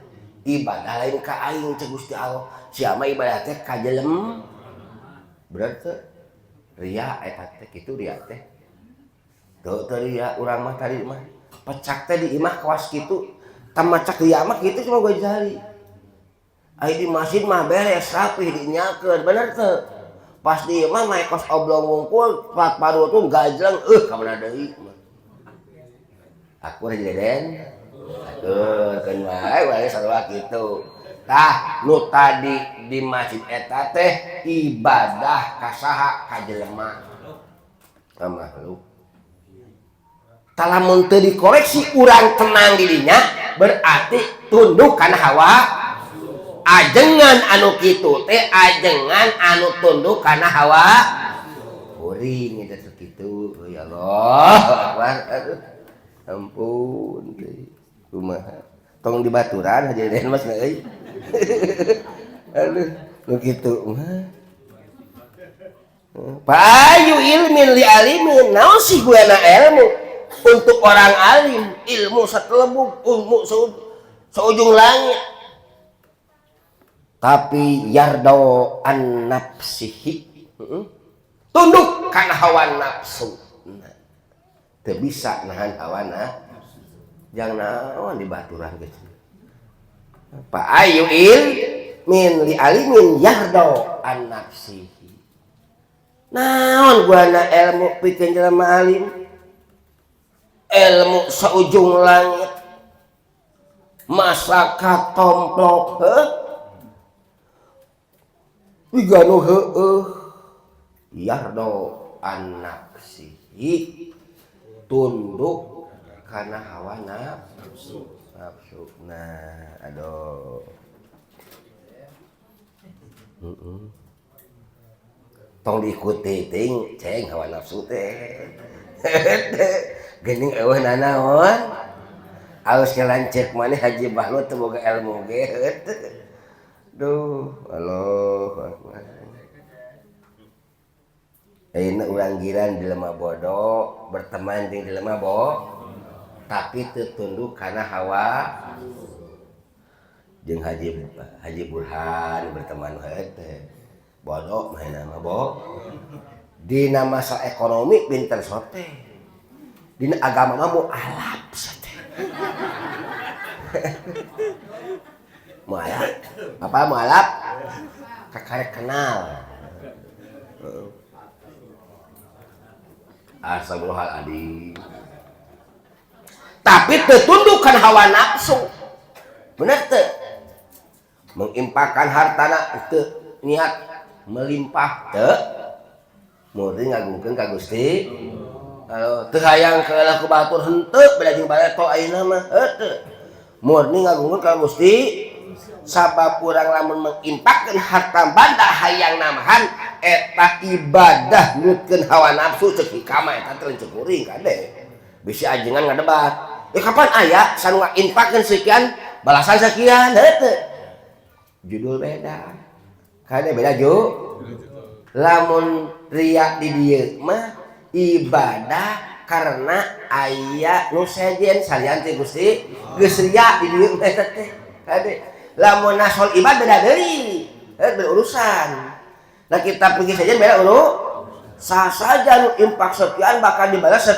ibadah lain ka aing cek Gusti Allah sia mah ibadah teh ka jelema berarti riya eta teh kitu riya teh teu teu riya urang mah tadi mah pecak teh di imah kawas kitu tamacak riya mah kitu cuma gue jari. Ai di masjid mah beres rapih dinyakeun bener teu? Pas di imah mah kos oblong wungkul plat paru tuh gajleng ka mana deui mah. Aku aja den. Aduh, keun wae wae sarua kitu. Tah nu tadi di masjid eta teh ibadah ka saha ka jelema. Ka makhluk. Tah lamun teu dikoreksi urang tenang di dinya berarti tunduk kana hawa ajengan anu kitu teh ajengan anu tunduk kana hawa kuring eta teh kitu ya Allah akbar aduh ampun teh kumaha tong dibaturan haja den mas euy aduh nu kitu mah payu ilmin li alimin naon sih gunana ilmu untuk orang alim ilmu satelebuk ilmu seujung langit. Tapi yardo an nafsihi, tunduk kana hawa nafsu. Teu bisa nahan hawa nafsu. Jangan naon di baturan geus. Fa ayu ilmin li alimin yardo an nafsihi. Naon guana ilmu pikeun jelema alim? Ilmu saujung langit. Masa katomplok heuh? Jiga nu heueuh. Yardo an nafsihi, tunduk kana hawa nafsu. Nafsu. Nah, aduh. Tong diikuti ting ceng hawa nafsu teh. Geuning eueuh nanaon? Alus ngalancek maneh Haji Bahlul teu boga ilmu ge. Duh, Allahu akbar. Ayeuna urang giran jelema bodoh, berteman jeung jelema tapi teu tunduk kana hawa. Jeung Haji Burhan berteman heuh teh. Bodoh mah nama bo. Dina masa ekonomi pinter sote. Dina agama mah mualaf sote. Mualaf. Apa mualaf? Kakarek kenal. Astagfirullahaladzim. Tapi tertundukkan hawa nafsu. Bener teu? Mengimpakkan hartana teu niat melimpah teu. Murni ngagungkeun ka Gusti. Kalau teu hayang kalah ku batur henteu beda jeung bareto ayeuna mah henteu. Murni ngagungkeun ka Gusti. Sabab urang lamun mengimpakkeun harta banda hayang namahan eta ibadah nutkeun hawa nafsu ceuk hikam eta teh ceuk kuring kade. Bisi ajengan ngadebat. Kapan aya sanu ngainfakkeun sekian balasan sekian henteu. Judul beda. Kade beda ju. Lamun ria di dieu mah ibadah karena aya nu sejen salian ti Gusti geus ria di dieu mah eta teh. Kade lamun nasol ibad beda deui, beda urusan. Nah kita pergi saja beda uru. Sah saja nu infak sekian bakal dibalas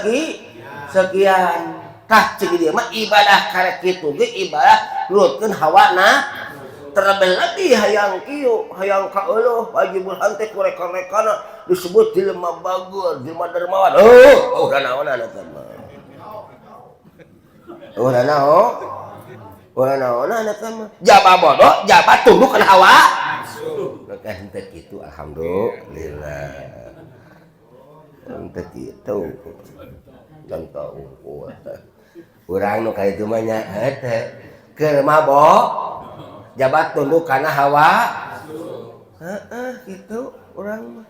sekian. Tah ceuk dieu mah ibadah karek kitu ge ibadah nurutkeun hawa na. Terlebih-lebih hayang kieu, hayang kaeuloh, Haji Burhan teh ku rekan-rekanna disebut jelema bager, jelema dermawan. Oh, udah naonan eta mah. Udah naon? Udah naonan eta mah. Jaba bodoh, jaba tunduk kana hawa. Maka henteu kitu alhamdulillah. Henteu kitu. Contoh unggul. Urang nu ka ditu mah nya henteu. Keur mabok jabat tunduk kana hawa. Heeh kitu urang mah.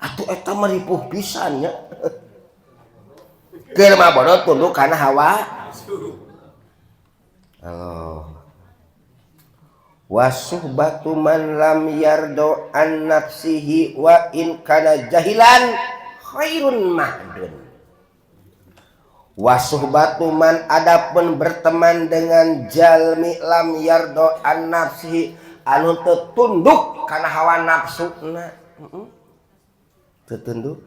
Atuh eta mah ripuh pisan nya. Keur mah bodoh tunduk kana hawa. Allah. Wasuhbatu man lam yardo an nafsihi wa in kana jahilan khairun mahdun. Wasuhbatu man adapun berteman dengan jalmi lam yardo an nafsihi anu teu tunduk kana hawa nafsuna. Teu tunduk.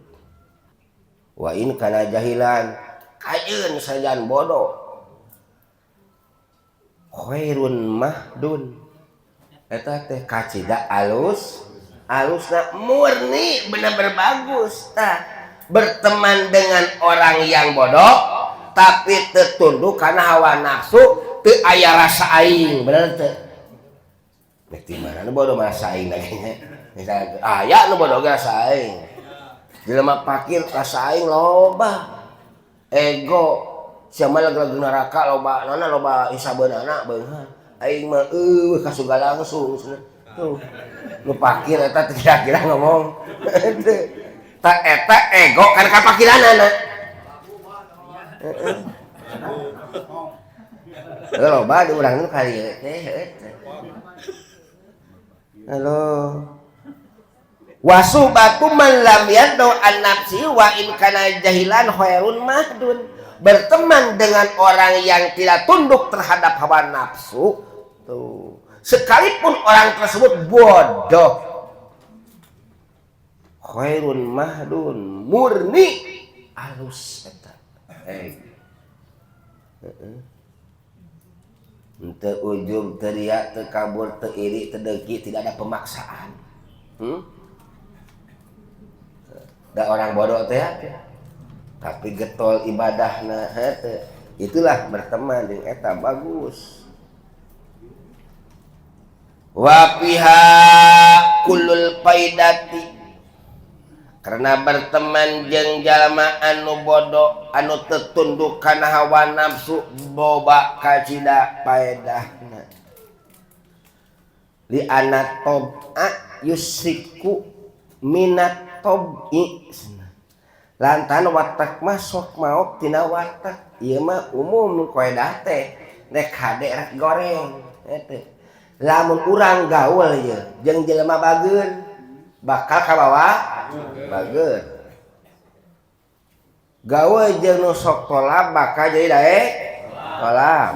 Wa in kana jahilan kajeun sajan bodoh. Khairun mahdun. Eta teh kacida alus, alusna murni bener-bener bagus tah. Berteman dengan orang yang bodoh tapi tertunduk karena hawa nafsu teu aya rasa aing, bener teu? Nek di mana nu bodoh rasa aing lagi nya. Misalnya aya nu bodoh ge rasa aing. Jelema pakir rasa aing loba. Ego sia mah lag-lag neraka loba nana loba hisabeunana beunghar. Aing mah eueuh kasuga langsung cenah. Tuh. Nu pakir eta teh kira-kira ngomong. Ta eta ego kan kapakiranana. Heeh. Loba di urang nu kali ieu teh eta. Halo. Wasubatu man lam yad'u an nafsi wa in kana jahilan khairun mahdun. Berteman dengan orang yang tidak tunduk terhadap hawa nafsu tuh. Sekalipun orang tersebut bodoh, khairun mahdun murni alus eta. Heeh. Teu ujub, teu riya, teu kabur, teu iri, teu dengki, tidak ada pemaksaan. Da orang bodoh teh tapi getol ibadahna heuh. Itulah berteman jeung eta bagus. Wa fiha kullul faidati, karena berteman jeung jalma anu bodoh anu teu tunduk kana hawa nafsu boba kacida faedahna. Li anna tab'a yusiku minat tab'i, lantaran watak mah sok maok tina watak. Ieu mah umum koedah teh rek hade rek goreng eta. Lamun urang gaul ieu jeung jelema bageun bakal kabawa bageun. Gaul jeung nu sok tolab bakal jadi daek tolab.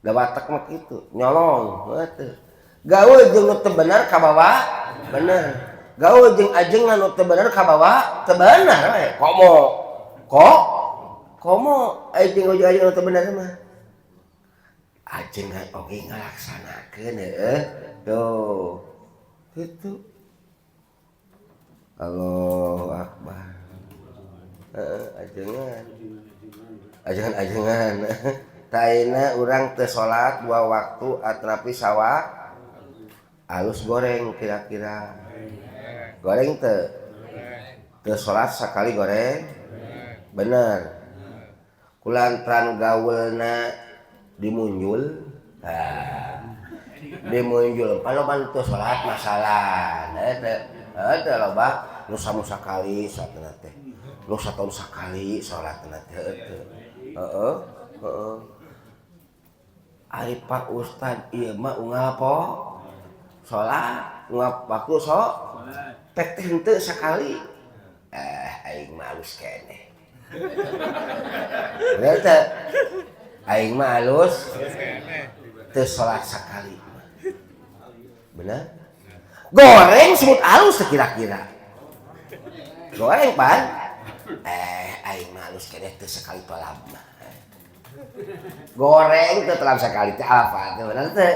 Da watak mah kitu, nyolong heuh. Gaul jeung nu teu bener kabawa bener. Gaul jeung ajengan nu teu bener kabawa teu bener we. Komo. Kok komo aya jeung ajengan nu teu bener mah. Ajengan oge ngalaksanakeun heueuh. Tuh. Kitu. Allahu akbar. Heeh, ajengan. Ajengan-ajengan. Taina urang teu salat dua waktu atrapi sawa alus goreng kira-kira. Goreng teu? Teu salat sakali goreng? Bener. Kulantaran gaulna dimunjul. Tah. Dimunjul paloba teu salat masalah. Heuh teu loba nu samu sakali salatna teh. Nu sataun sakali salatna teh heuh. Heeh, heeh. Ari Pak Ustad ieu mah unggal po salat, unggal waktu so pek teh henteu sakali. Aing mah alus keneh. Bener teu? Aing mah alus teu salat sakali. Bener? Goreng sebut alus teh kira-kira. Goreng pan? Aing mah alus keneh teu sekali tolab mah. Goreng teu tolab sakali teh apa teh bener teu?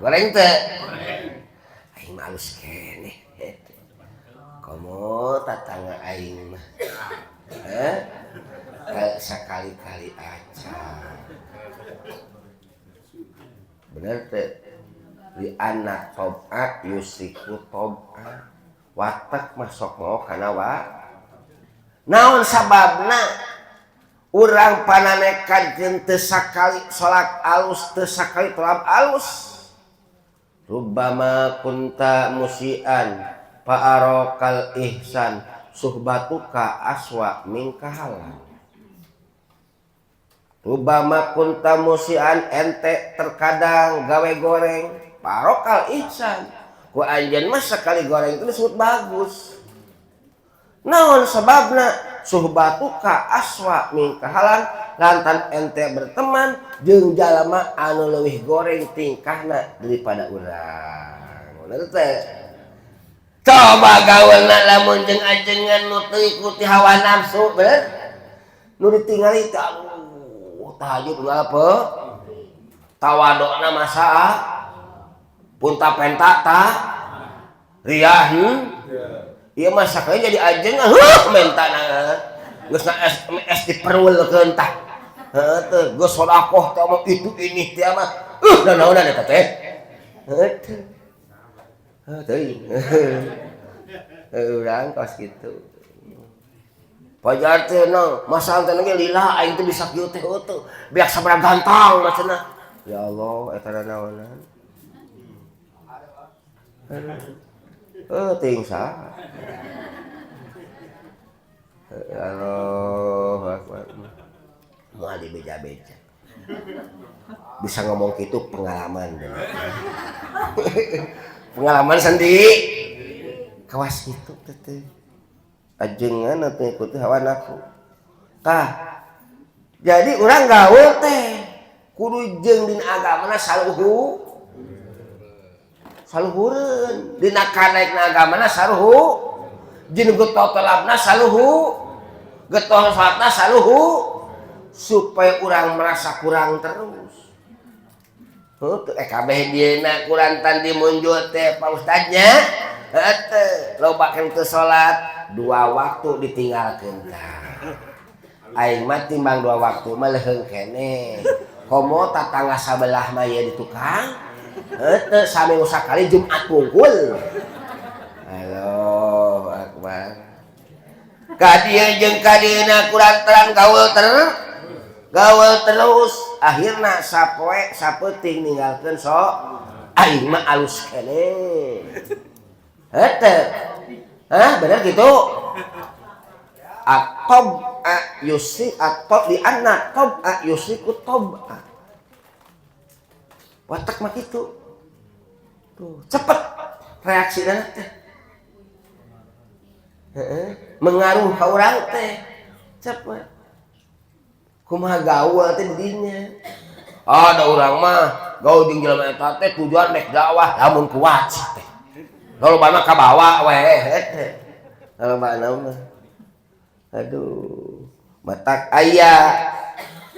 Goreng teu? Aing mah alus keneh. Komo tatangga aing mah. Heh? Sakali-kali acan. Bener teu? Di anak tob'a yusiku tob'a. Watak mah sok mau kana wa. Naon sababna? Urang pananekan jeung teu sakali salat alus, teu sakali tolab alus. Rubbama kunta musian fa'arakal ihsan suhbatuka aswa minka halan. Rubbama kunta musian, ente terkadang gawe goreng fa'arakal ihsan. Ku anjeun mah sekali goreng itu disebut bagus. Naon sebabna? Suhbatuka aswa minka halan, lantan ente berteman jeung jalma anu leuwih goreng tingkahna daripada urang. Bener teh? Coba gaulna lamun jeung ajengan nu teu ikuti hawa nafsu, bener? Nu ditingali teh aduh tahajud ngalape? Tawadona masa punta penta ta riah. Ieu mah sakali jadi ajengan heuh mentana geus na SMS diperulkeun tah. Heuh teh geus sedekah teh mah itu ini teh mah nanaonan eta teh. Heuh teh. Heuh teuing. Urang kos kitu. Pajar teh no, masal teh ge lila aing teh bisa kieu teh heuh teh. Beak sabaraha gantang maksudna. Ya Allah eta nanaonan. Teuing saha. Allahu akbar. Moal dibeja-beja. Bisa ngomong gitu pengalaman. Pengalaman sendiri. Kawas gitu teh. Ajengan atuh ikuti hawa nafsu. Tah. Jadi urang gaul teh kudu jeung dina agamana saluhu. Saluhureun dina kanaekna agamana saluhu jeung getol telabna saluhu getol salatna saluhu supaya urang merasa kurang terus. Heuh kabeh dieuna kurantan dimunjul teh Pak Ustadnya heuh loba kan teu salat dua waktu ditinggalkeun tah. Aing mah timbang dua waktu mah leuheung keneh. Komo tatangga sabelah mah ieu di tukang. Heuh saminggu sakali Jumat wungkul. Allahu akbar. Ka dieu jeung ka dieuna kurantaran gaul terus. Gaul terus akhirna sapoe sapeuting ninggalkeun sok aing mah alus keneh. Heuh teu. Hah bener kitu? At-tab'a yusi atau di anna tab'a yusiku tab'a. Watak mah kitu. Tuh, cepet reaksina teh. Heeh, mengaruh ka urang teh. Cepet. Kumaha gaul teh di dinya. Ada urang mah gaul jeung jelema eta teh tujuan rek dakwah lamun kuat sih teh. Lolobana kabawa we teh. Lolobana mah. Aduh, matak aya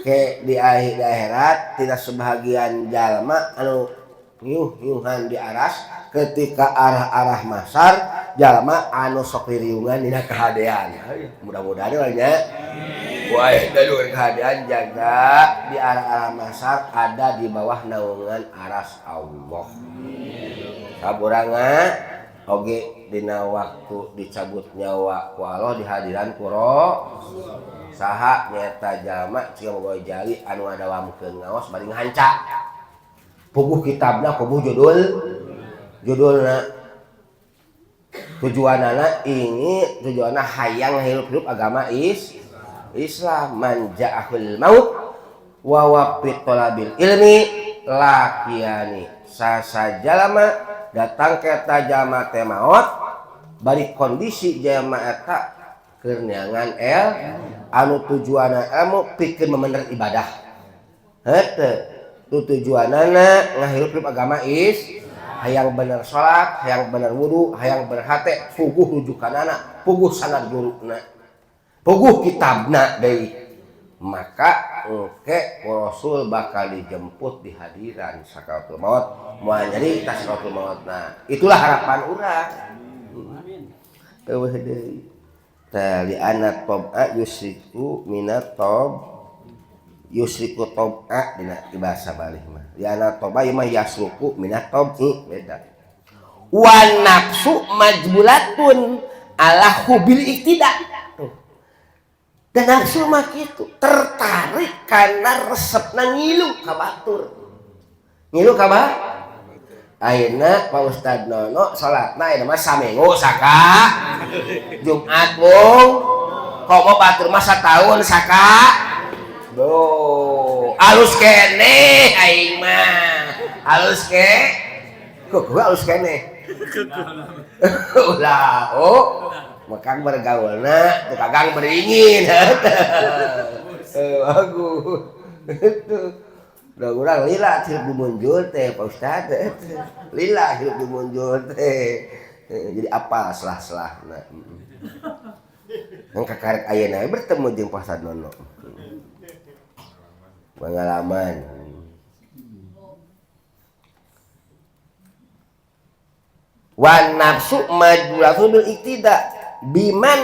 ke di akhir akhirat tidak sebahagian jalma anu ngiuh-ngiuhan di aras ketika arah-arah masar jalma anu sok ririungan dina kahadean. Mudah-mudahan we nya. Wah, eta kahadean jaga di arah-arah masar ada di bawah naungan aras Allah. Saburanga oge dina waktu dicabut nyawa ku Allah di hadiran ku saha nyata jalma siga boga jali anu ngadawamkeun ngaos bari ngahanca. Puguh kitabna puguh judulna tujuanana ini tujuanna hayang hirup-hirup agama Islam man ja'ahul maut wa wa fi talabil ilmi lakiani sasajalama datang ke eta jalma teh maot bari kondisi jalma eta keur neangan el anu tujuanna ilmu pikeun memener ibadah heuh tu tujuanana ngahirup agama is hayang bener salat hayang bener wudu hayang bener hate puguh rujukanana puguh sanad guruna puguh kitabna deui maka engke Rasul bakal dijemput di hadiran sakaratul maut moal nyeri tas sakaratul maut. Nah itulah harapan urang. Amin. Eueuh deui tah li anna tab'a yusriku minat tab yusriku tab'a dina bahasa balih mah li anna tab'a ieu mah yasruku minat tab'i beda wa nafsu majbulatun ala hubil iktida. Dan nafsu mah kitu tertarik karena resepna ngilu ka batur. Ngilu ka ba? Ayeuna Pak Ustad Nono salatna ayeuna mah saminggu saka Jumat bung. Komo batur mah sataun saka. Duh, alus keneh aing mah. Alus ke? Kuku alus keneh. Ulah, oh. Mekang bergaulna teu kagang beringin. Bagus. Udah urang lila hirup dimunjul teh Pak Ustad. Lila hirup dimunjul teh. Jadi apa selah-selahna. Yang kakarek ayeuna bertemu jeung Pak Ustad Nono. Pengalaman. Wan nafsu majbulatun bil iktida biman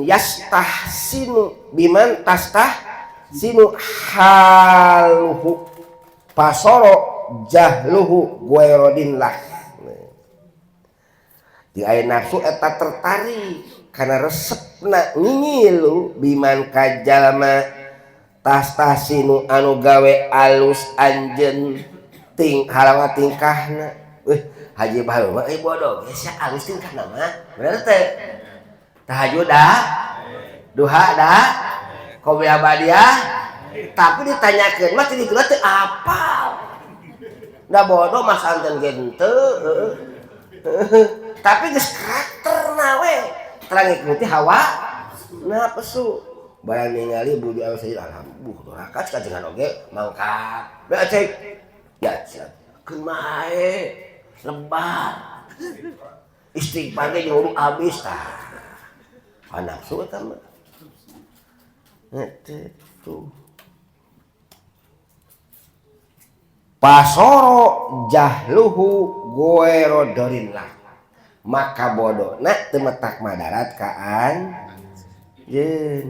yastahsinu biman tastahsinu haluhu pasoro jahluhu guerodin lah. Di aya nafsu eta tertarik karena resepna ngingilu biman kajalma tastahsinu anu gawe alus anjeun ting halama tingkahna. Haji Bahlul mah euy bodoh geus alus tingkahna mah bener teh. Tahajud dah, duha dah, qobliyah ba'diyah, tapi ditanyakeun mah ti ditu teh apal. Da bodoh mah santen ge henteu, tapi geus karakterna we. Terang ngikuti hawa nafsu. Barang ningali budi alus saja alhamdulillah doraka kajengan oge mangkat. Be cek. Ya siap. Keun mae. Lebar. Istighfar ge jeung wudu habis tah. Nafsu eta mah. Tuh. Pasoro jahluhu goerodorinlah. Maka bodona teu metak madarat ka anjeun.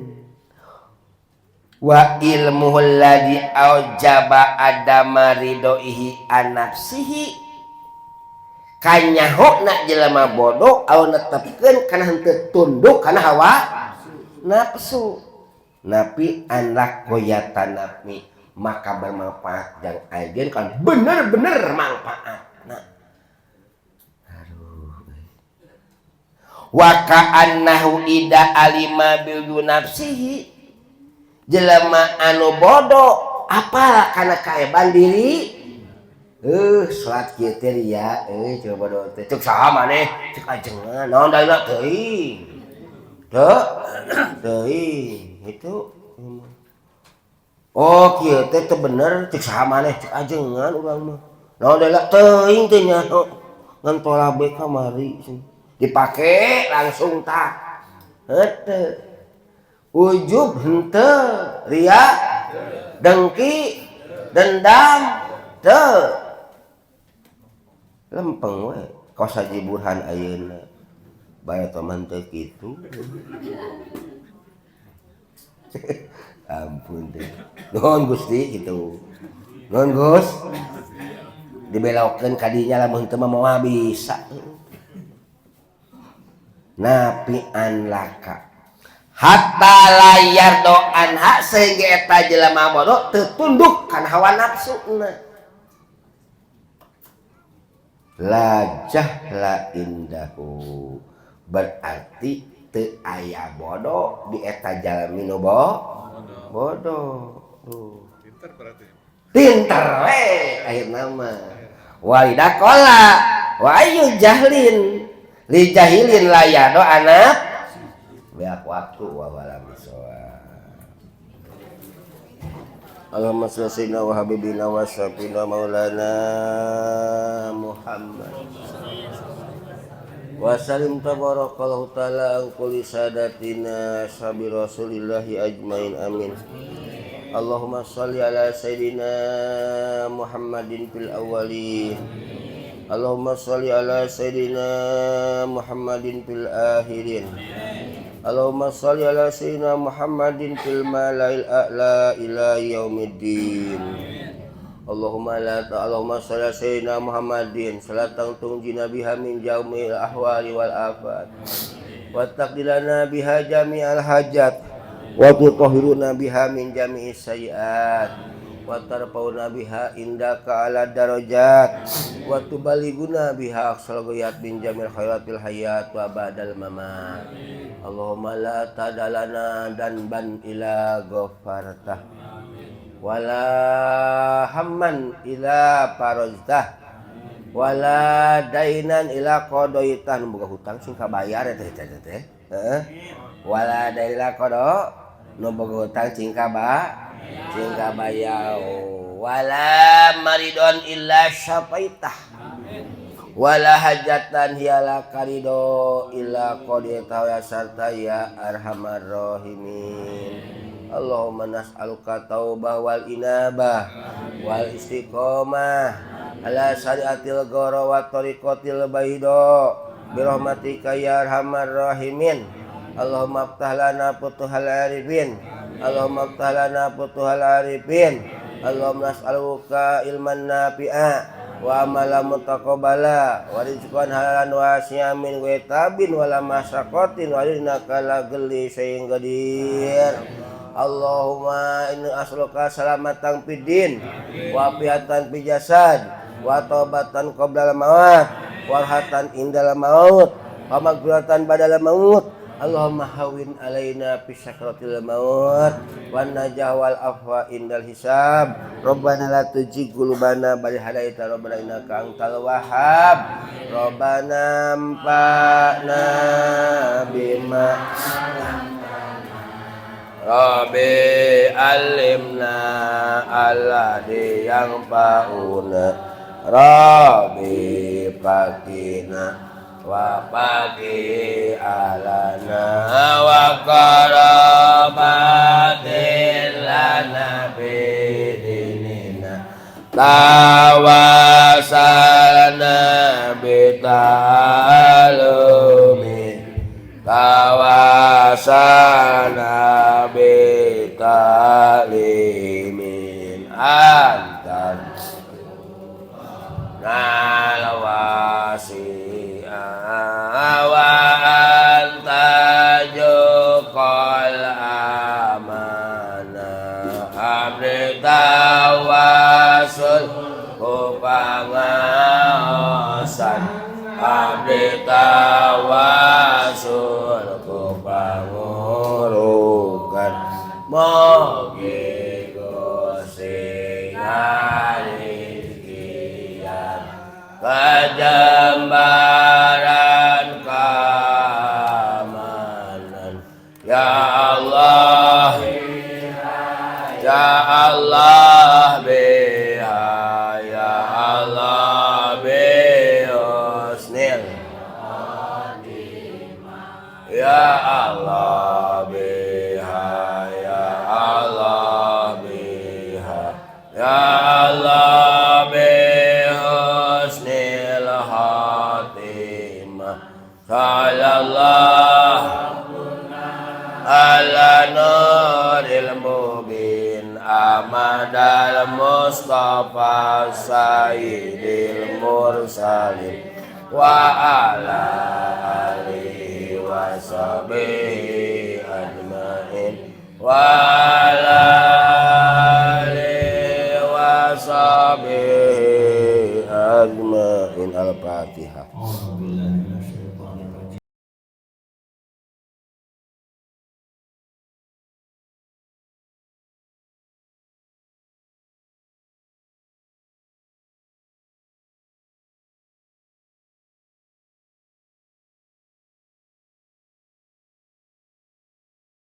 Wa ilmuhu alladzi aujaba adama ridhoihi an nafsihi. Kanyahona jelema bodoh anu netepkeun kana henteu tunduk kana hawa nafsu. Napi anlak goyatan nafmi maka bermanfaat jang anjeun kan bener-bener manfaatna. Aduh. Wa ka'annahu ida alima bil nafsihi jelema anu bodoh apal kana kaeban diri. Salat kieu teh ria euy coba bodoh teh cek saha maneh cek ajengan naon dalilna teuing teu teuing itu oh kieu teh teu bener cek saha maneh cek ajengan urang mah naon dalilna teuing teh nyaho ngan tola be kamari dipake langsung tah henteu ujub henteu ria dengki dendam teu lempeng we kos Haji Burhan ayeuna bae teman teu kitu. Ampun teh. Nuhun Gusti kitu. Nuhun Gus. Dibelokeun ka dinya lamun teu mah moal bisa. Napi an laka. Hatta layar doan hak sehingga eta jelema bodoh teu tunduk kana hawa nafsuna. La jahla indahu berarti teu aya bodoh di eta jalmi nu bodoh. Pinter berarti. Pinter we akhirna mah. Walida qala wa ayu jahlin li jahilin la yado anak banyak waktu wa walam bisawab. Allahumma shalli sayyidina wa habibina wa syafiina maulana Muhammad wa sallim tabarakallahu ta'ala an kulli sadatina sabi rasulillahi ajmain amin. Allahumma shalli ala sayyidina Muhammadin fil awwalin. Allahumma shalli ala sayyidina Muhammadin fil akhirin. Allahumma shalli ala sayyidina Muhammadin fil mala'il a'la ila yaumiddin. Allahumma la Allahumma shalli ala sayyidina Muhammadin salatan tunjina biha min jaumil ahwali wal afat wa taqdilana biha jami'al hajat wa tutahhiruna biha min jami'is sayiat wa tarfauna biha indaka ala darajat wa tubaliguna biha aqsal ghayat min jamil khairatil hayat wa ba'dal mamat. Allahumma la tadalana danban ila ghafartah wala hamman ila farajtah wala dainan ila qadaitah. Nu boga hutang sing kabayar eta teh teh heeh. Wala daila qada nu boga hutang sing kabayar. Wala maridon illa syafaitah wala hajatan hiala karido illa qadaitah ya sarta ya arhamar rahimin. Allahumma nas'aluka taubah wal inabah wal istiqomah ala syariatil ghara wa tariqatil baida bi rahmatika ya arhamar rahimin. Allahumma aftah lana futuhal arifin. Allahumma aftah lana futuhal arifin. Allahumma nas'aluka ilman nafi'a wa amalan mutaqabbala wa rizqan halalan wasi'an min ghairi tabin wala masaqatin wa innaka la kulli syai'in qadir. Allahumma inni as'aluka salamatan fid din wa afiatan fil jasad wa taubatan qoblal maut wa rahatan indal maut wa maghfiratan badal maut. Allahumma hawin alaina fi sakratil maut wan najah wal afwa indal hisab. Rabbana la tuzigh qulubana ba'da hadaitana rabbana innaka antal wahhab. Rabbana anfa'na bima Rabbi alimna alladhi yanfa'una Rabbi fakina wa baqi alana wa karabatin lana bidinina tawasalna bitalumi tawasalna bitalimin antan nalwasi wa anta jukal amana abdi tawasul ku pangaosan abdi tawasul ku pangurukan mugi Gusti ngarizkian kejembaran keamanan ya Allah ya Allah biha ya Allah bihusnil ya Allah biha ya Allah biha ya Allah bihusnil khatimah sallallahu ala nuril mubin amadal mustafa sayyidil mursalin wa ala alihi wa sahbihi ajmain wa